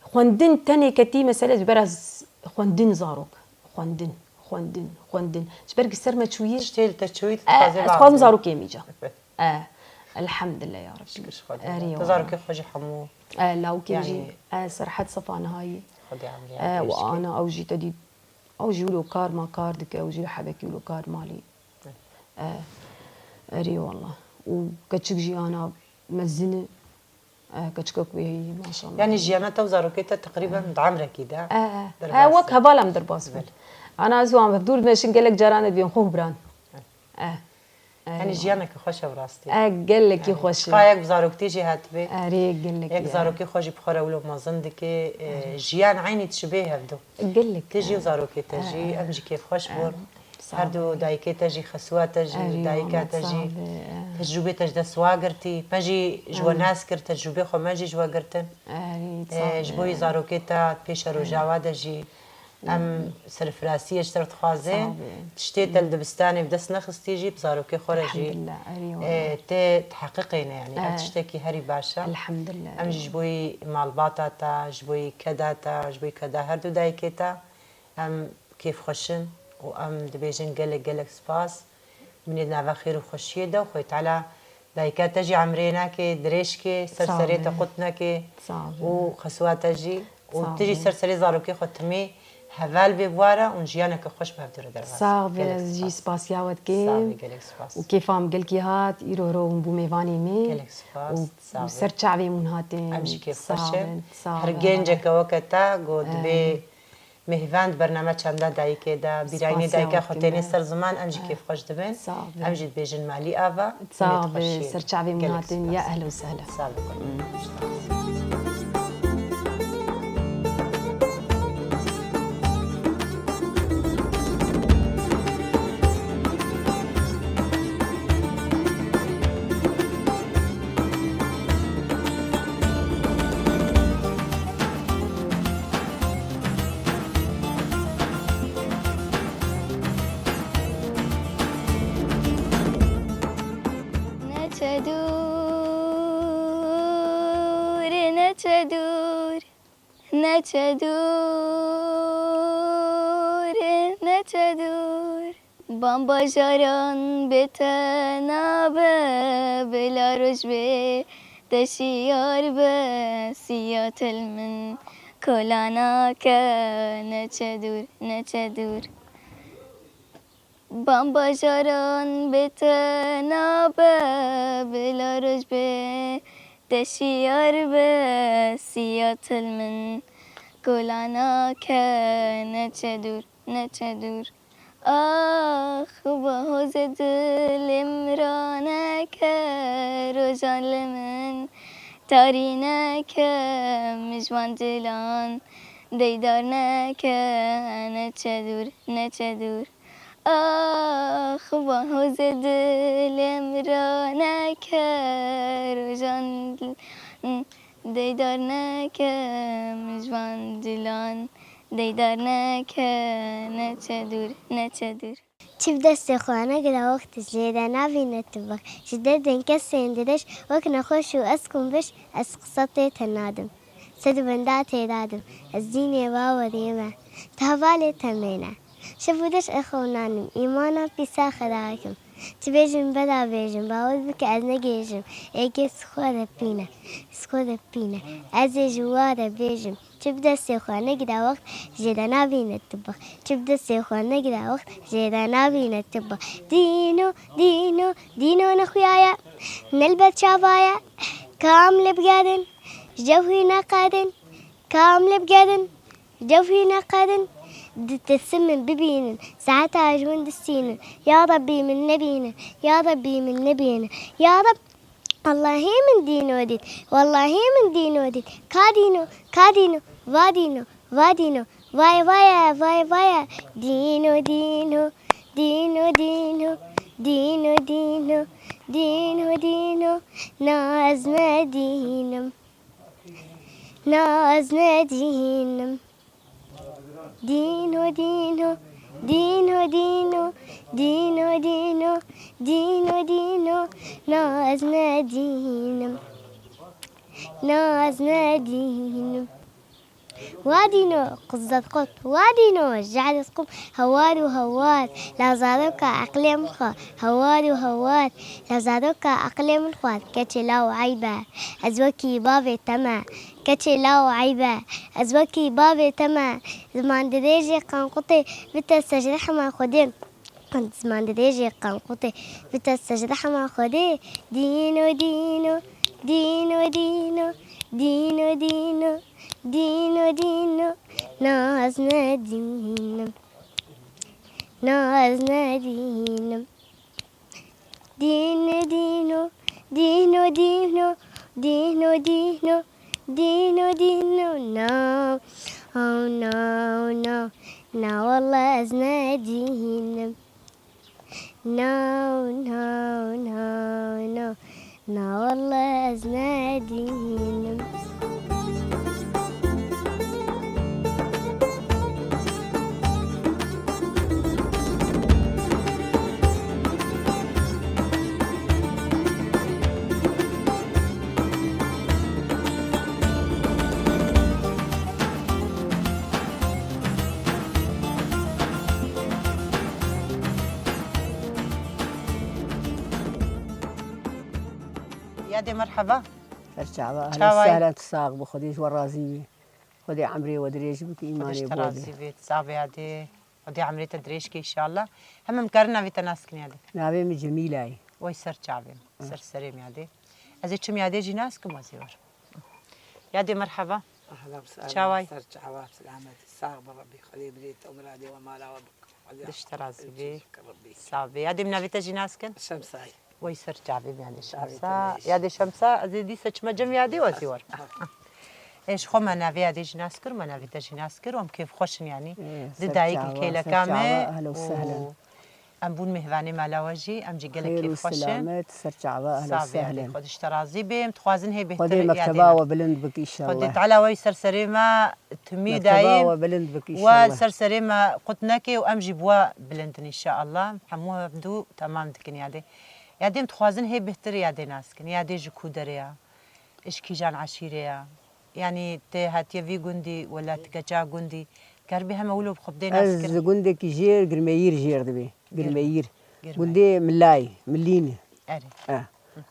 Xwendin tenê ketî mesele dibê bera z-, xwendin zarok. Xwendin, xwendin, xwendin. Ji ber ki ser me çûyî. Tiştê li te çûyî, tu E, dixwazê ez dixwazim zarokê min ca. E, elhamdulillah ya Rabbi. Şikir ji Xwedê. Erê, tu zarokê xwe jî hemû. E, lawkê min jî. Yanî e, Serhed Sefa nihayî. Xwedê emrê E, û ana ew jî te dî. Ew jî wilo kar ma kar dike, ew jî li hebekî wilo kar malî. E, erê wallah. Û keçik jî ana mezin e. E, keçikek wê heyî, maşallah. Yanî jiyana te û zarokê te teqrîben di emrekî de. E, e. Derbas E, wek e. Heval em derbas bûn. Belê. Ana ez wan bi dûr meşin gelek caran dibên xwe û biran. E. E. Yanî jiyaneke xweş e bi rastî. E, gelekî xweş e. Çiqa yek bi zaroktî jî hatibê. Erê, gelekî. Yek zarokê xwe jî bi xwe re wilo mezin dike. E, jiyan eynî dişibê hevdu. Gelek. Te jî û zarokê te jî, em jî kêfxweş bûn. Her du dayikê te jî, xesûa te jî, dayika te jî, tecrûbê te ji dest wa girtî. Me jî ji we nas kir, tecrûbê xwe me jî ji we girtin. E, ji bo zarokê te pêşe rojawa de jî. Em serfirasiyê ji te re dixwazin. Tiştê te li dibistanê bi dest nexistî jî, bi zarokê xwe re jî, Elhamdulillah, erê wala. E, tê teheqiqê ne, yanî ev tiştekî herî baş e. Elhamdulillah, Em jî erê ji bo yî malbata te, ji bo yî keda te, ji bo yî keda her du dayikê te, em kêfxweş in û em dibêjin gelek, gelek spas. Binê di nava xêr û xweşiyê de û Xwedê Teala dayika te jî emrê nake, dirêj ke, ser serê te qut neke û xesûa te jî û tu jî ser serê zarokê xwe timî heval bê bi we re û jiyaneke xweş bi hevdû re derbas. Sax be, ez jî spasiya we dikim. Sax be, gelek spas. Û kêfa min gelkî hat, îro ro hûn bû mêvanê me. Gelek spas. Û ser çavê min hatin. Em jî kêfxweş in. Her genceke weke te ku dibê Mêvan di bername Çanda Dayikê de, bîrayînê dayika xwe têne ser ziman, em jî kêfxweş dibin. Em jî dibêjin malî ava, Sax be, ser çavê min hatin, ya ehlen û sehlen. Sax be. Neçe dûr, neçe dûr. Bambajaran bê te nabe, bila roj bê te şiyar be, Siyatil min kola nake, neçe dûr, neçe dûr. Bambajaran bê te nabe, bila roj bê te şiyar be, Siyatil min kola nake, neçe dûr, neçe dûr. Ax, bahozê dilê min raneke, rojan li min tarî neke, min ji van dilan deydar neke, neçe dûr, neçe dûr. Ax, van hozê dilê min raneke, rojan deydar neke, min ji van dilan deydar neke, neçe dûr, neçe dûr. Çi bi destê xwe negire wext jê de nabîne tu bix. Ji derdên kesên dirêj wek nexweş û ez kum biş, ez qisa tê te nadim. Ser wenda tê dadim, ez dînê baweriyê me, tu hevalê temê ne. Şev û dij ez xewnanim, îmana pîsa xera kim. Tu bêjin bela bêjin, bawer bike ez negêjim. Êkê sixwe de pîne, sixwe de pîne. Ez ê ji wa re bêjim, çi bi destê xwe negire wext, jê de nabîne tu bix. Çi bi destê xwe negire wext, jê de nabîne tu bix. Dîno, dîno, dîno nexuyaye, ne li ber çava ye. Kam lê bigerin, ji cewhî neqedin. Kam lê bigerin, ji cewhî neqedin. Ditirsim min bibînin, saeta ji min distînin. Ya Rebbî min nebîne, ya Rebbî min nebîne. Ya Reb, Allahê min dîno dît, wellahê min dîno dît. Ka dîno, ka dîno, va dîno, va dîno. Vaye, vaye, vaye, vaye. Dîno, dîno, dîno, dîno. Dîno, dîno, dîno, dîno. Na ez ne dînim. Na ez ne dînim. Dîno, dîno, dîno, dîno, dîno, dîno, dîno, dîno, na ez ne dînim. Na ez ne dînim. Wa dîno, qizet qut, wa dîno, jehdet qum, hewar û hewar, la zaroka eqlê min xwar, hewar û hewar, la zaroka eqlê min xwar, keçê law eybe, ez wekî bavê te me, keçê law eybe, ez wekî bavê te me, ziman dirêjê qanqutê, bite ser ji rehma Xwedê. Ziman dirêjê qanqutê, bite ser ji rehma Xwedê. Dîno, dîno, dîno, dîno, dîno, dîno, dîno, dîno, na ez ne dînim. Na ez ne dînim. Dîno, dîno, dîno, dîno, dîno, dîno, dîno, dîno, na, na, na, na, walla ez ne dînim. Na, na, na, na, na, walla ez ne dînim. Yadê merheba. Ser çava, ehlen Çaway. Sehlen, tu sax bi, Xwedê ji we razî bî. Xwedê emrê we dirêj bike, Xwedê îmanê ji te bol be. Razî bê, tu sax bê yadê. Xwedê emrê te dirêj ke înşallah. Hemî em karin navê te nas kin yadê. Navê min Cemîla ye. Way ser çavê min, ser serê min yadê. Ez ê çim yadê jî nas kim, ez ê werim. Yadê merheba. Ahla bi selamet, Çaway. Ser çava, selamet. Sax bi Rebbî, Xwedê birê te û miradê we mala we bike. Xwedê Xwedê ji te razî bê. Sax bê. Yadê min navê te jî nas kin? Şemsay. Wey ser çavê min yadê Şemsa. Yadê Şemsa, ez ê dîsa çima cem yadê we zî war. Ê ji xwe me navê yadê jî nas kir, me navê te jî nas kir, em kêfxweş in yanî. Di dayik li kêleka me û em bûn mêvanê mala we jî, em jî gelek kêfxweş in. Ser çava, ehlen sehlen. Xwedê ji te razî bê, em dixwazin hê bêhtir yadê. Xwedê mekteba we bilind bik înşallah. Xwedê Teala we ser serê me timî dayim. Mekteba we bilind bik înşallah. We ser serê me qut neke û em jî bi we bilind in înşallah. Hemû hevdû temam dikin yadê. Yadê em dixwazin hê bêhtir yadê nas kin. Yadê ji ku derê ya? Ji kîjan eşîrê ya? Yanî tê hatiye vî gundî wela ti keça gundî, keribî heme wilo bi xwe bi dê nas kirin? Ez li gundekî jêr, Girmeyîr jêr dibê. Girmeyîr. Girmeyîr. Gundê Milayê, Milînî. Erê. Eh.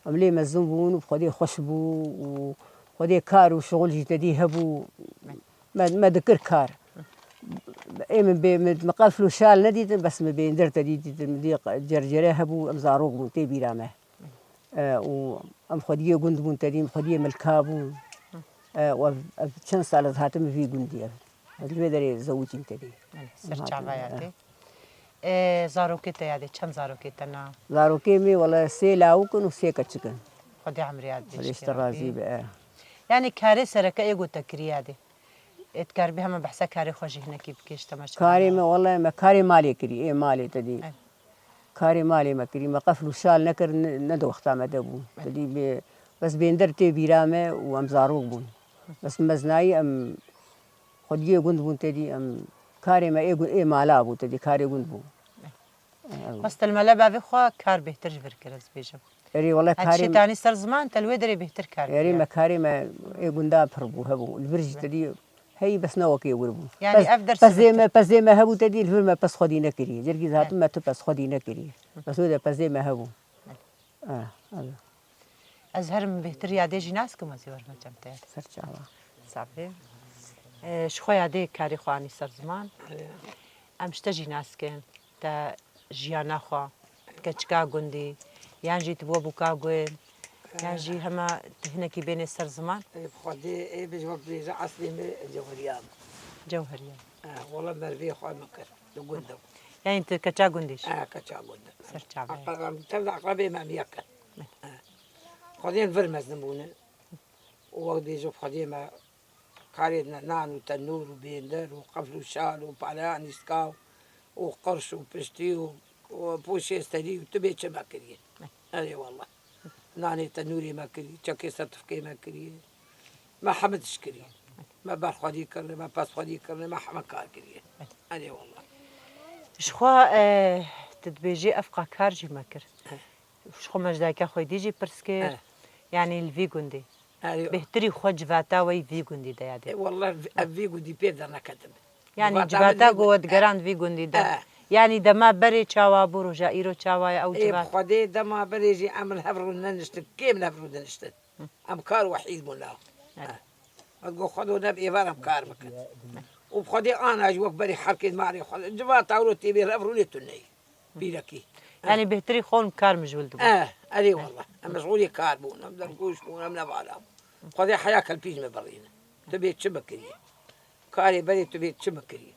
Em lê mezin bûn û bi Xwedê xweş bû û Xwedê kar û şixul jî tedî hebû. Me, me dikir kar. Ê min bê, min, min qefl û şal nedîtin, bes min bêndir tedî dîtin. Min dî cercere hebû, em zarok bûn, tê bîra me. E, û em xwediyê gund bûn tedî, em xwediyê milka bûn. E, û ev, ev çend sal ez hatim vî gundî ev. Ez li vê derê zewicîm tedî. Belê, ser çava ya tê. E, zarokê te ya dê, çend zarokê te na? Zarokê me, wele sê lawik in û sê keçik in. Xwedê emrê ya dê. Xwedê ji te razî be, e. Yanî karê sereke ê ku te kiriye dê. Ê, dikaribî hema behsa karê xwe jî hinekî bikê, ji te me çi Karê me, wele me karê malê kirî, ê malê te dî. Karê malê me kirî, me qefl û şal nekir, ne, ne di wexta me de bû. Te dî bê, bes bêndir tê bîra me û em zarok bûn. Bes meznayî em xwediyê gund bûn te dî, em karê me ê gu-, ê mala bû te dî, karê gund bû. Bes te li mele bavê xwe kar bêhtir ji vir kir, ez bêjim. Erê, wele karê me. Şêtanî ser ziman, te li wê derê bêhtir kar kir. Erê, me karê me ê gunda pir bû, hebû. Li vir jî te dî heyî bes ne wekê wir bû. Yanî ev ders pezê me, pezê me hebû te dî li vir me pez xwedî nekirî. Cergî zatim me tu pez xwedî nekirî. Bes wê de pezê me hebû. Ah, ev. Ez herim bêhtir yadê jî nas kim, ez ê werme cem te. Ser çava. Sabê. E, ji xwe yadê karê xwe anî ser ziman. Em ji te jî nas kin. Te jiyana xwe, keçika gundî, yan jî tu bo bûka guhên, yan jî hema tu hinekî bênê ser ziman? Ê, bi Xwedê, ê, bi wek bêje eslê me Cewheriya. Cewheriya. Eh, wela merivê xwe min kir, li gund im. Yanî tu keça gundî jî? Eh, keça gund im. Ser çavê. Aqreb-, tev de aqrebê me em yek in. Eh. Xwedê vir mezin bûne. Û wek bêje Xwedê me Karê nan û tenûr û bêndir û qefl û şal û paleya nîska û qirş û piştî û, û poşê serî û tu bê çi me kiriye. Erê wallah. Nanê tenûrê me kiriye, çekê sertifkê me kiriye. Me hemid ji kiriye. Me ber xwedî kirine, me pez xwedî kirine, me heme kar kiriye. Erê wallah. Ji xwe, e, tu dibêjî ev qakar jî me kir. Ji xwe me ji dayika xwe dî jî pirs kir. Eh. Yanî li vî gundî. Erê. Bêhtirî xwe civata we yî vî gundî de ya dê. E, wallah, ev vî gundî pê derneketim. Yanî civata ku we digerand vî gundî de. Eh. Yanî dema berê çawa bû, roja îro çawa ye ew civat? Ê, bi Xwedê dema berê jî em li hev rû neniştin. Kêm li hev rû diniştin. Em kar wehîd bûn la. Erê. Eh. Ez got, Xwedo neb êvar em kar bikin. Û bi Xwedê ana jî wek berê herkê marê xwe. Civata wilo tê bê rev rûnê tu neyê. Pîrekî. Yanî bêhtirî xwe hûn kar mijûl dibûn. Eh, erê wallah. Em meşxûlê kar bûn, em dergûş bûn, em nevala bûn. Xwedê heya kelpî ji me birîne. Tu bê çi bikirî? Karê berê tu bê çi bikirî?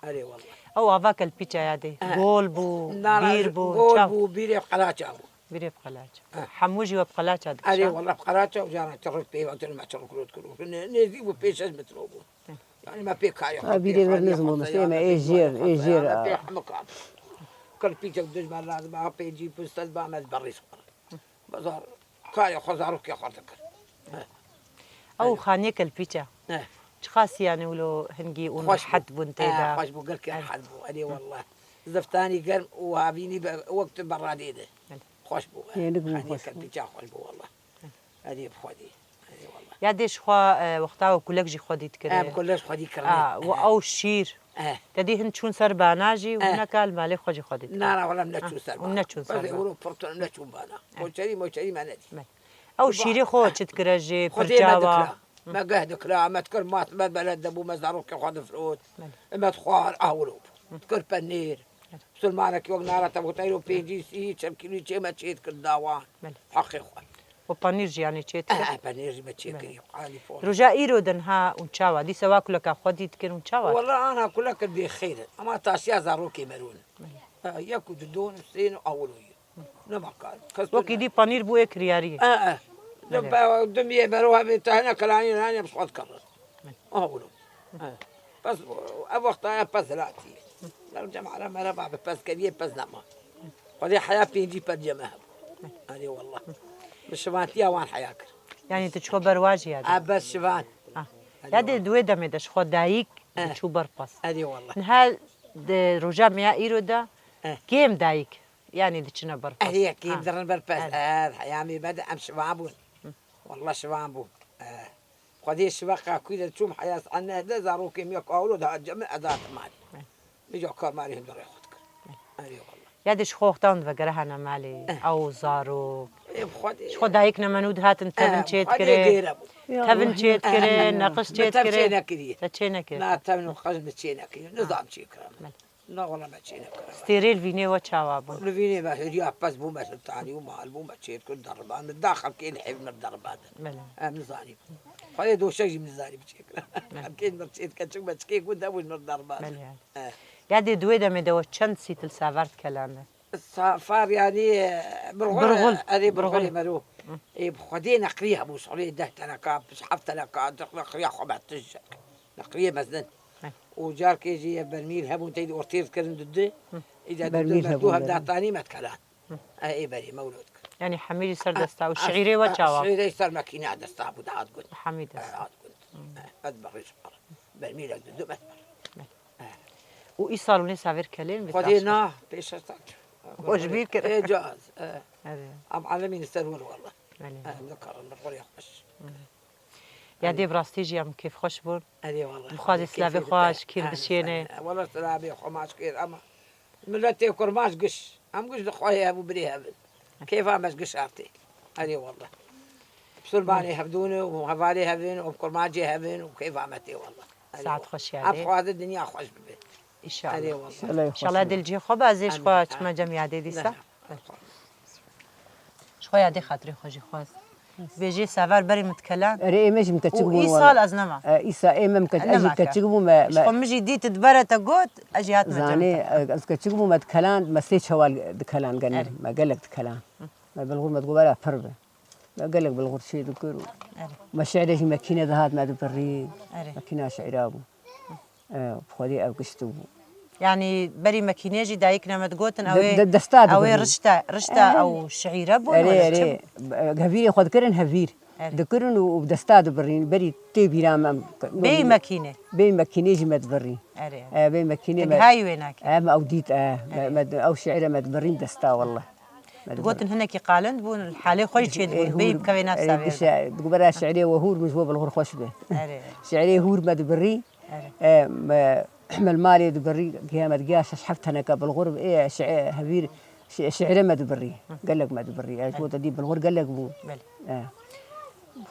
Erê wallah. Ew ava kelpîça ya dê. Eh. Gol bû, bîr bû, gol bû, bîrê qelaça bû. Bîrê bi qelaça. Eh. Hemû jî we bi qelaça dikişa? Erê wallah bi qelaça û caran çirok pê, çirok me çirok rot kir. Ne, nêzî bû pêş şeş metro bû. Yanî me pê karê xwe, ha, bîrê vir nizim bû, me sê me ê jêr, ê jêr, me pê hemû kar. Kelpîçek dijme lazim, ha pêncî pûs sed ba me berî xwe. Bazar karê xwe zarokê xwe dikir. Ew xaniyê kelpîça. He. Çiqas yanî wilo hingî û rehet bûn tê de. Xweş bû, gelkî rehet bû. Erê wallah. Ziftanî germ û havînî be, wek tu beradê de. Belê. Xweş bû. Hênik bû, xaniyê kelpîça xweş bû wallah. Erê bi Xwedê. Erê wallah. Ya dê ji xwe, e, wexta we kulek jî xwedî dikir. Em kulek xwedî kirine. A, û ew şîr. Eh. Te dî hin çûn ser bana jî û hineka li malê xwe jî xwedî dikir. Na, na, wala em neçûn ser bana. Hûn neçûn ser bana. Bes ewro pirtin em neçûn bana. Koçerî moçerî me nedî. Me. Ew şîrê xwe çi dikire jî, pirçawa? Me geh dikira, me dikir mat, me beled debû, me zarokê xwe difirot. Belê. Me dixwar, a wilo bû. Dikir penêr. Musulmanekî wek nara te bû, teyro pêncî, sî, çem kîlî çê me çê dikir dawan. Belê. Heqê xwe. Û panîr jî yanî çê dikir? Eh, eh, panîr jî me çê kirî, alî fol. Roja îro de niha hûn çawa? Dîsa wa kuleka xwe dî dikir hûn çawa? Wala ana kulek bê xêr in. Ama taşiya zarokê me rûn. Belê. Ha, yek û du don û sên û awil û yî. Nema kar. Kes wekî dî panîr bû ê kiryariyê. Eh, eh. Belê. Dum yê mero hebe te hene kelanî hene bi xwed kar. Belê. Awil û. Eh. Pez, ev wexta ya pez hilatî. Ger cemala merheba bi pez keriye pez nema. Xwedê heya pêncî pencê me hebû. Erê wallah. Bi şivantiya wan heya kir. Yanî tu çi xwe berwajî ya dê? A, bes şivan. Ah. Erê wallah. Ya dê di wê demê de ji xwe dayik diçû ber pez. Erê wallah. Niha di roja me ya îro de kêm dayik, yanî diçine ber pez. Erê, kêm dirin ber pez. Erê. Er, heya me be de em şivan bûn. Wallah şivan bûn. Eh. Xwedê şiveqa kû de çûm heyas ene de zarokê min ya kawlo de cem edat mal. Min ja kar marî hundirê xwe dikir. Erê wala. Ya de ji xwe wextan vegere hene malê. Ew zarok. Ê, bi Xwedê. Ji xwe dayik ne menû dihatin tevin çê dikirin. Tevin çê dikirin, neqis çê dikirin. Te çê nekiriye. Te çê nekir. Na tevin û qij min çê nekiriye. Nizam çê kirin. Na wala me çê nekir. Stêrê li vînê we çawa bûn? Li vînê me hêriya pez bû me sultanî û mal bû me çê dikir deriband. Da xelkê li hêv mir deriband. Belê. Em nizanî. Xwedê doşek jî min nizanî bi çê kir. Belê. Xelkê mir çê dike çik me çikê ku de bû mir deriband. Belê. Eh. Ya dê di wê demê de we çend sîtil saver dikelandin? Safar yanî, e, birxur, birxul. Erê birxulê mero. Hı. Ê, bi Xwedê neqrî hebû, solê deh teneka, heft teneka, neqriya xwe me tij. Neqriyê mezin. Hı. Û carkê jî ev bermîl hebûn tey de ortê dikirin dudu. Hı. Îca dudu bermîl me hebûn, tu hevdatanî me dikelan. Hı. E, ê berê mewlûd kir. Yanî hemî jî ser desta û şiîrê we çawa? Şiîrê ser mekîna desta bû, dihat gund. Hemî desta. E, hat gund. Hı. E, ez berê ji xwe. Bermîlek dudu me diber. Belê. Û îsal hûn ê saver kelên vê Xwedê taş na, pêşe saç. Xwe ji bîr kir. Ê caz, e. Erê. Em alemî li ser wir wala. Erê. Em nikarin bi xwe ya xweş. Erê. Ya dê bi rastî jî em kêfxweş bûn. Erê wala. Bixwazê silavê xwe ji kî dişêne. Wala silavê xwe maç kêr ama. Miletê kurmaç giş. Em giş li xwe hev û birê hev in. Kêfa me ji giş artê. Erê wala. Bisilmanê hevdûn û hevalê hev in û kurmacê hev in û kêfa me tê wala. Saet xweş ya dê. Em xwazin dinya xweş bibe. Înşallah. Erê wala. Înşallah dilcî xwe be, ez ê ji xwe çime cem ya dê dîsa. Ji xwe ya dê xatirê xwe jî xwest. Bêjê sever berê min dikelan. Erê ê me jî min keçik bûn wala. Û îsal ez nema. E, îsa ê me min keçik, ez jî keçik bûm me. Ji xwe min jî dît dibere te got, ez jî hatime cem te. Zanê, e, ez keçik bûm me dikelan, me sê çewal dikelan genî. Erê. Me gelek dikelan. Me bilxur me digot were pir be. Me gelek bilxur çê dikir û me şi'rê jî mekîne dihat me dibirî. Erê. Mekîna şi'ra bû. E, bi Xwedê ev gişt bû. Yanî berî mekînê jî dayik ne me digotin, ew ê, ew ê rişte, rişte ew şi're bûn wala çi? Erê, erê. Hevîrê xwe dikirin hevîr. Erê. Dikirin û, û bi desta dibirîn. Berî tê bîra me. Bêyî mekînê. Bêyî mekînê jî me dibirî. Erê. E, bêyî mekînê me. Gihayî wê nakê. Em ew dît, e. Me, me, ew şi're me dibirîn desta wala. Digotin hinekî qalind bûn, halê xwe jî çê dibûn, bêyî bikevê nav savê. Erê, gişe, digot bera şi'rê we hûr min ji bo bilxur xweş be. Erê. Şi'rê hûr me dibirî. Erê. E, me, me li malê dibirî, giya me digiya şeş heft teneke bilxur, ê, şi-, hevîr, şi-, şi'rê me dibirî. Hı. Gelek me dibirî. Ez got, dî bilxur gelek bû. Belê. E.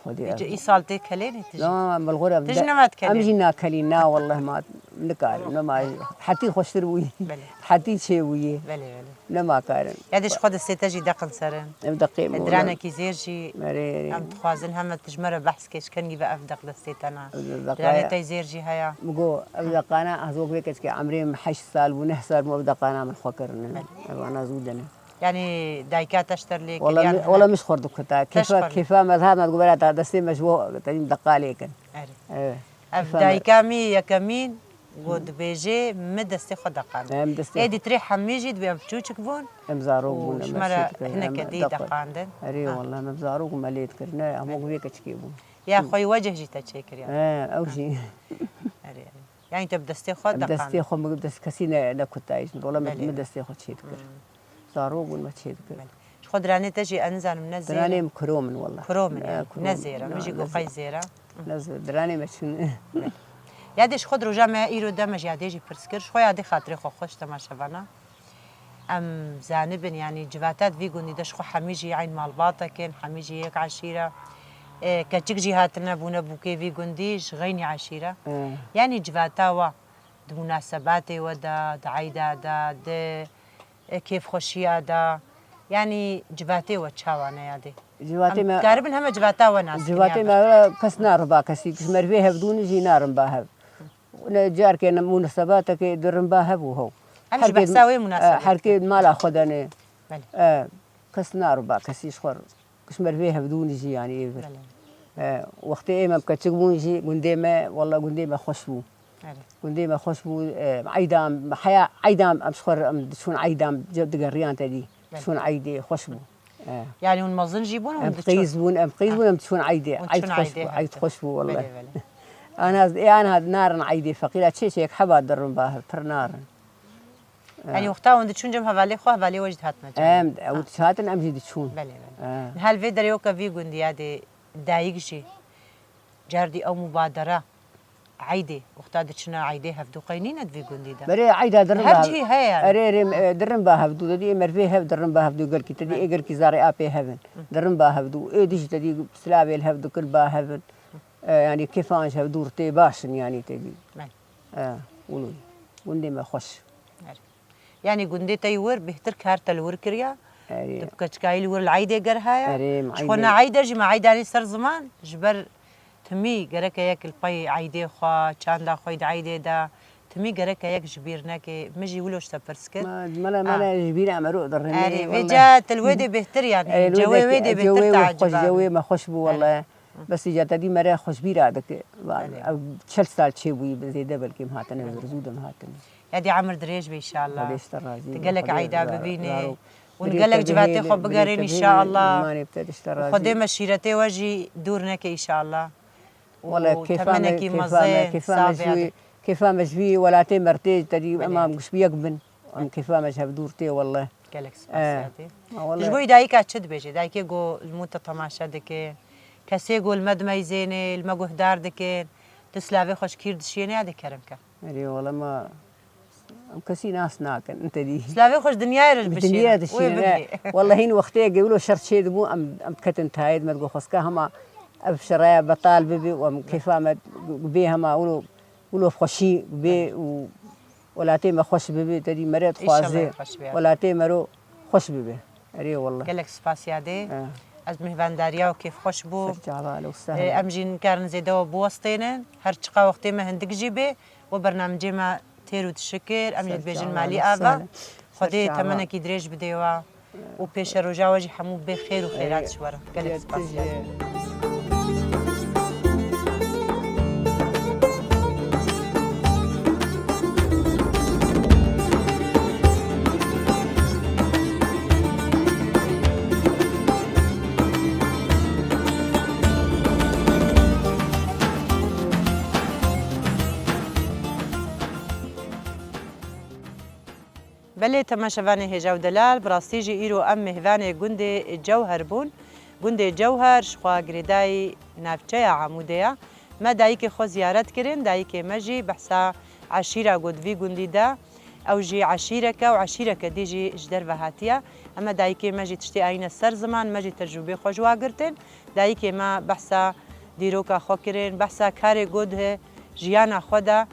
Xwedê. Îca îsal tê kelênê tijî? Na, bilxur em tijî de-, nema dikelê? Em jî nakelîn, na, walleh ma nikarin, nema, hetî xweştir bûyî. Belê. Hetî çê bûyî. Belê, belê. Nema karin. Ya dê ji xwe destê te jî deqin serin. Ev deqê min, wala. Diranekî zêr jî. Erê, erê. Em dixwazin heme tu ji me re behs kê, ji kengî ve ev deq destê te ne. Ev deqaya. Diranê te zêr jî heye. Min got, ev deqana, ez wek vê keçikê emrê min heşt sal bû, neh sal bû, ev deqana min xwe kirine. Belê. Ev ana zû dene. Yanî dayika te ji te lê kir, wala yan mi-, hene? Wala min ji xwe dikuta. Te ji xwe. Kêfa, kêfa me dihat, me digot, were ta destê me ji bo te deqa lê kin. Erê. Evet. Ev dayika min yekemîn got dibêje, mi destê xwe deqand. Em destê xwe. Êdî tirê hemî jî dibê em çûçik bûn. Em zarok bûn, em ji me re hineke dî deqandin. Erê, ha. Wala, em zarok bûn, me lê dikir. Ne, em wek vê keçikê bûn. Ya xwe yî wecih jî te çêkiriye. He, ew jî. Erê, erê. Yanî te bi destê xwe deqand. Em destê xwe, min dest kesî ne, nekutayî. Wala, me, belê, min destê xwe çê dikir. Hmm. Zarok bûn me çê dikir. Belê. Ji xwe diranê te jî ez nizanim ne zêr e. Diranê min kuro min wela. Kuro min e, ne zêr e. Min jî got qey zêr e. Ne zêr, diranê me çûn. Belê. Ya dê ji xwe di roja me ya îro de me ji ya dê jî pirs kir. Ji xwe ya dê xatirê xwe xweş temaşevana. Em zanibin, yanî civata di vî gundî de ji xwe hemî jî eyn malbatek in, hemî jî yek eşîr e. E, keçik jî hatine bûne bûkê vî gundî ji xeynî eşîr e. E. Yanî civata we di munasebatê we de, di eyda de, di e, kêfxweşiya de, yanî civatê we çawa ne ya dê? Civatê me, em dikaribin heme civata we nas bikin, civatê ya me be. Kes narin ba kesî, ji merivê hevdûnî jî narin ba hev. Ne carkê ne munasebatekê dirin ba hev û hew. Em ji behsa wê munasebatê dikin. Herkê mala xwe de ne. Belê. E, kes narin ba kesî ji xwe. Ji merivê hevdûnî jî yanî ê vir. Belê. E, wextê ê me keçik bûn jî gundê me, wela gundê me xweş bû. Erê. Gundê me xweş bû, e, eyda em, heya eyda em ji xwe re em diçûn eyda em digeriyan te dî. Belê. Diçûn eydê xweş bû. E. Yanî hûn mezin jî bûn, hûn diçûn? Em qîz bûn, em qîz bûn, em diçûn eydê. Eyd xweş bû, eyd xweş bû wela. Belê, belê. Ana ez ê ana narin eydê feqîra çê çê yek heba dirin ba hev, pir narin. Yanî wexta hûn diçûn cem hevalê xwe, hevalê we jî dihatine cem. Em, ew dihatin, em jî diçûn. Belê, belê. Niha li vê derê weke vî gundî ya dê dayik jî Cerdî ew mubadere eydê, wexta diçine eydê hevdû qey nîne di vî gundî de? Berê eyda dirin Her ba cihî heye yani. Erê, erê, e, dirin ba hevdû, te dî ê mervê hev dirin ba hevdû gelkî, te dî Belê. Ê gelkî zarê apê hev in. Dirin ba hevdû. Ê dî jî te dî silavê li hev dikin ba hev in. E, yani kêfan ji hevdû tê baş in yani te dî. Belê. E, wilo. Gundê me xweş. Erê. Yanî gundê te yî wir bêhtir kar te li wir kiriya? Erê. Tu bi keçikayî li wir li eydê ger haya? Erê, em Ji xwe eydê ne eyde jî me eydanî ser ziman ji ber timî gereke yek li pey eydê xwe, çanda xwe yî di eydê de, timî gereke yek ji bîr neke. Min jî wilo ji te pirs kir. Ma, mele, Ah. mele ji bîra mero dirine, Erê, vê wele. ca te li wê dê bêhtir yanî. Erê, li wê Cewê dê, wê dê bêhtir cewê wê xweş, teeciba. cewê me xweş bû Erê. wele. Bes îca te dî mere xweşbîra dike. Va-, Belê. ew çel sal çêbûyî bi zêde belkî em hatine, Belê. zû de em hatine. Ya dî emir dirêj be înşallah. Xwedê ji te razî Tu be, gelek Xwedê eyda ra-, bibînê. raro. Hûn Birê gelek te civatê bihêle, xwe birê bigerîn te bihêle, înşallah. îmanê bi te de ji te Û razî Xwedê be. me şîretê we jî dûr neke înşallah. Û Wele kêfa me, temenekî kêfa me, mezin, kêfa me ji savê wî, adê. kêfa me ji vî welatê me re tê, te dî Belê. ema em giş bi yek bin. Em kêfa me ji hev dûr tê wele. Gelek spas Eh. ya dê. Ha, wele. Ji bo dayika çi dibêje? Dayikê ku li me te temaşe dike, kesê ku li me dimeyzêne, li me guhdar dikin, tu silavê xwe ji kîr dişiyêne ya dê kerem ke? Erê, wele me, em kesî nas nakin, te dî. Silavê xwe ji dinyayê re Bi bişiyêne. dinyayê Wê dişiyêne. bigirê. Wele hîn wextê ge wilo şer çê dibû, em, em diketin tayê, me digot xwezka hema ev şeraya betal bibe û em kêfa me bê hema wilo Wilo xweşî bê û welatê me xweş bibe, te dî mere dixwaze. Înşallah xweş be. Welatê mero xweş bibe. Erê wallah. Gelek spas ya dê. Eh. Ez mêhvandariya we kêfxweş bû. Ser çava, ehlen we sehlen. Eh, em jî nikarin zêde we biwestênin. Her çiqa wextê me hindik jî bê, we bernamecê me têr û dişikir. Em jî Ser dibêjin çava, malî ehlen we ava. sehlen. Ser Xwedê çava. temenekî dirêj bide we. û pêşeroja we jî hemû bê xêr û xêrat ji we re. Gelek spas. Belê, temaşevanê hêja û delal, bi rastî jî îro em mêhvanê gundê Cewher bûn. Gundê Cewher ji xwe girêdayî navçeya Amûdê ye. Me dayikê xwe ziyaret kirin, dayikê me jî behsa eşîra got vî gundî de. Ew jî eşîreke û eşîreke dî jî ji derve hatiye. Em me dayikê me jî tiştê anîne ser ziman, me jî tecrûbê xwe ji wa girtin. Dayikê me behsa dîroka xwe kirin, behsa karê got di jiyana xwe de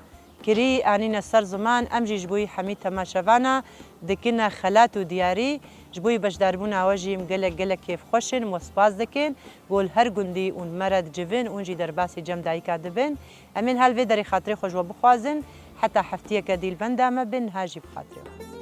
kirî anîne ser ziman, em jî ji bo wî hemî temaşevana dikine xelat û diyarî. Ji bo wî beşdarbûna we jî em gelek, gelek kêfxweş in, em we spas dikin. Ku li her gundî hûn me re dicivin, hûn jî derbasî cem dayika dibin. Em ên hal vê derê xatirê xwe ji we bixwazin. Heta heftiyeke dî li benda me bin, niha jî bi xatirê we.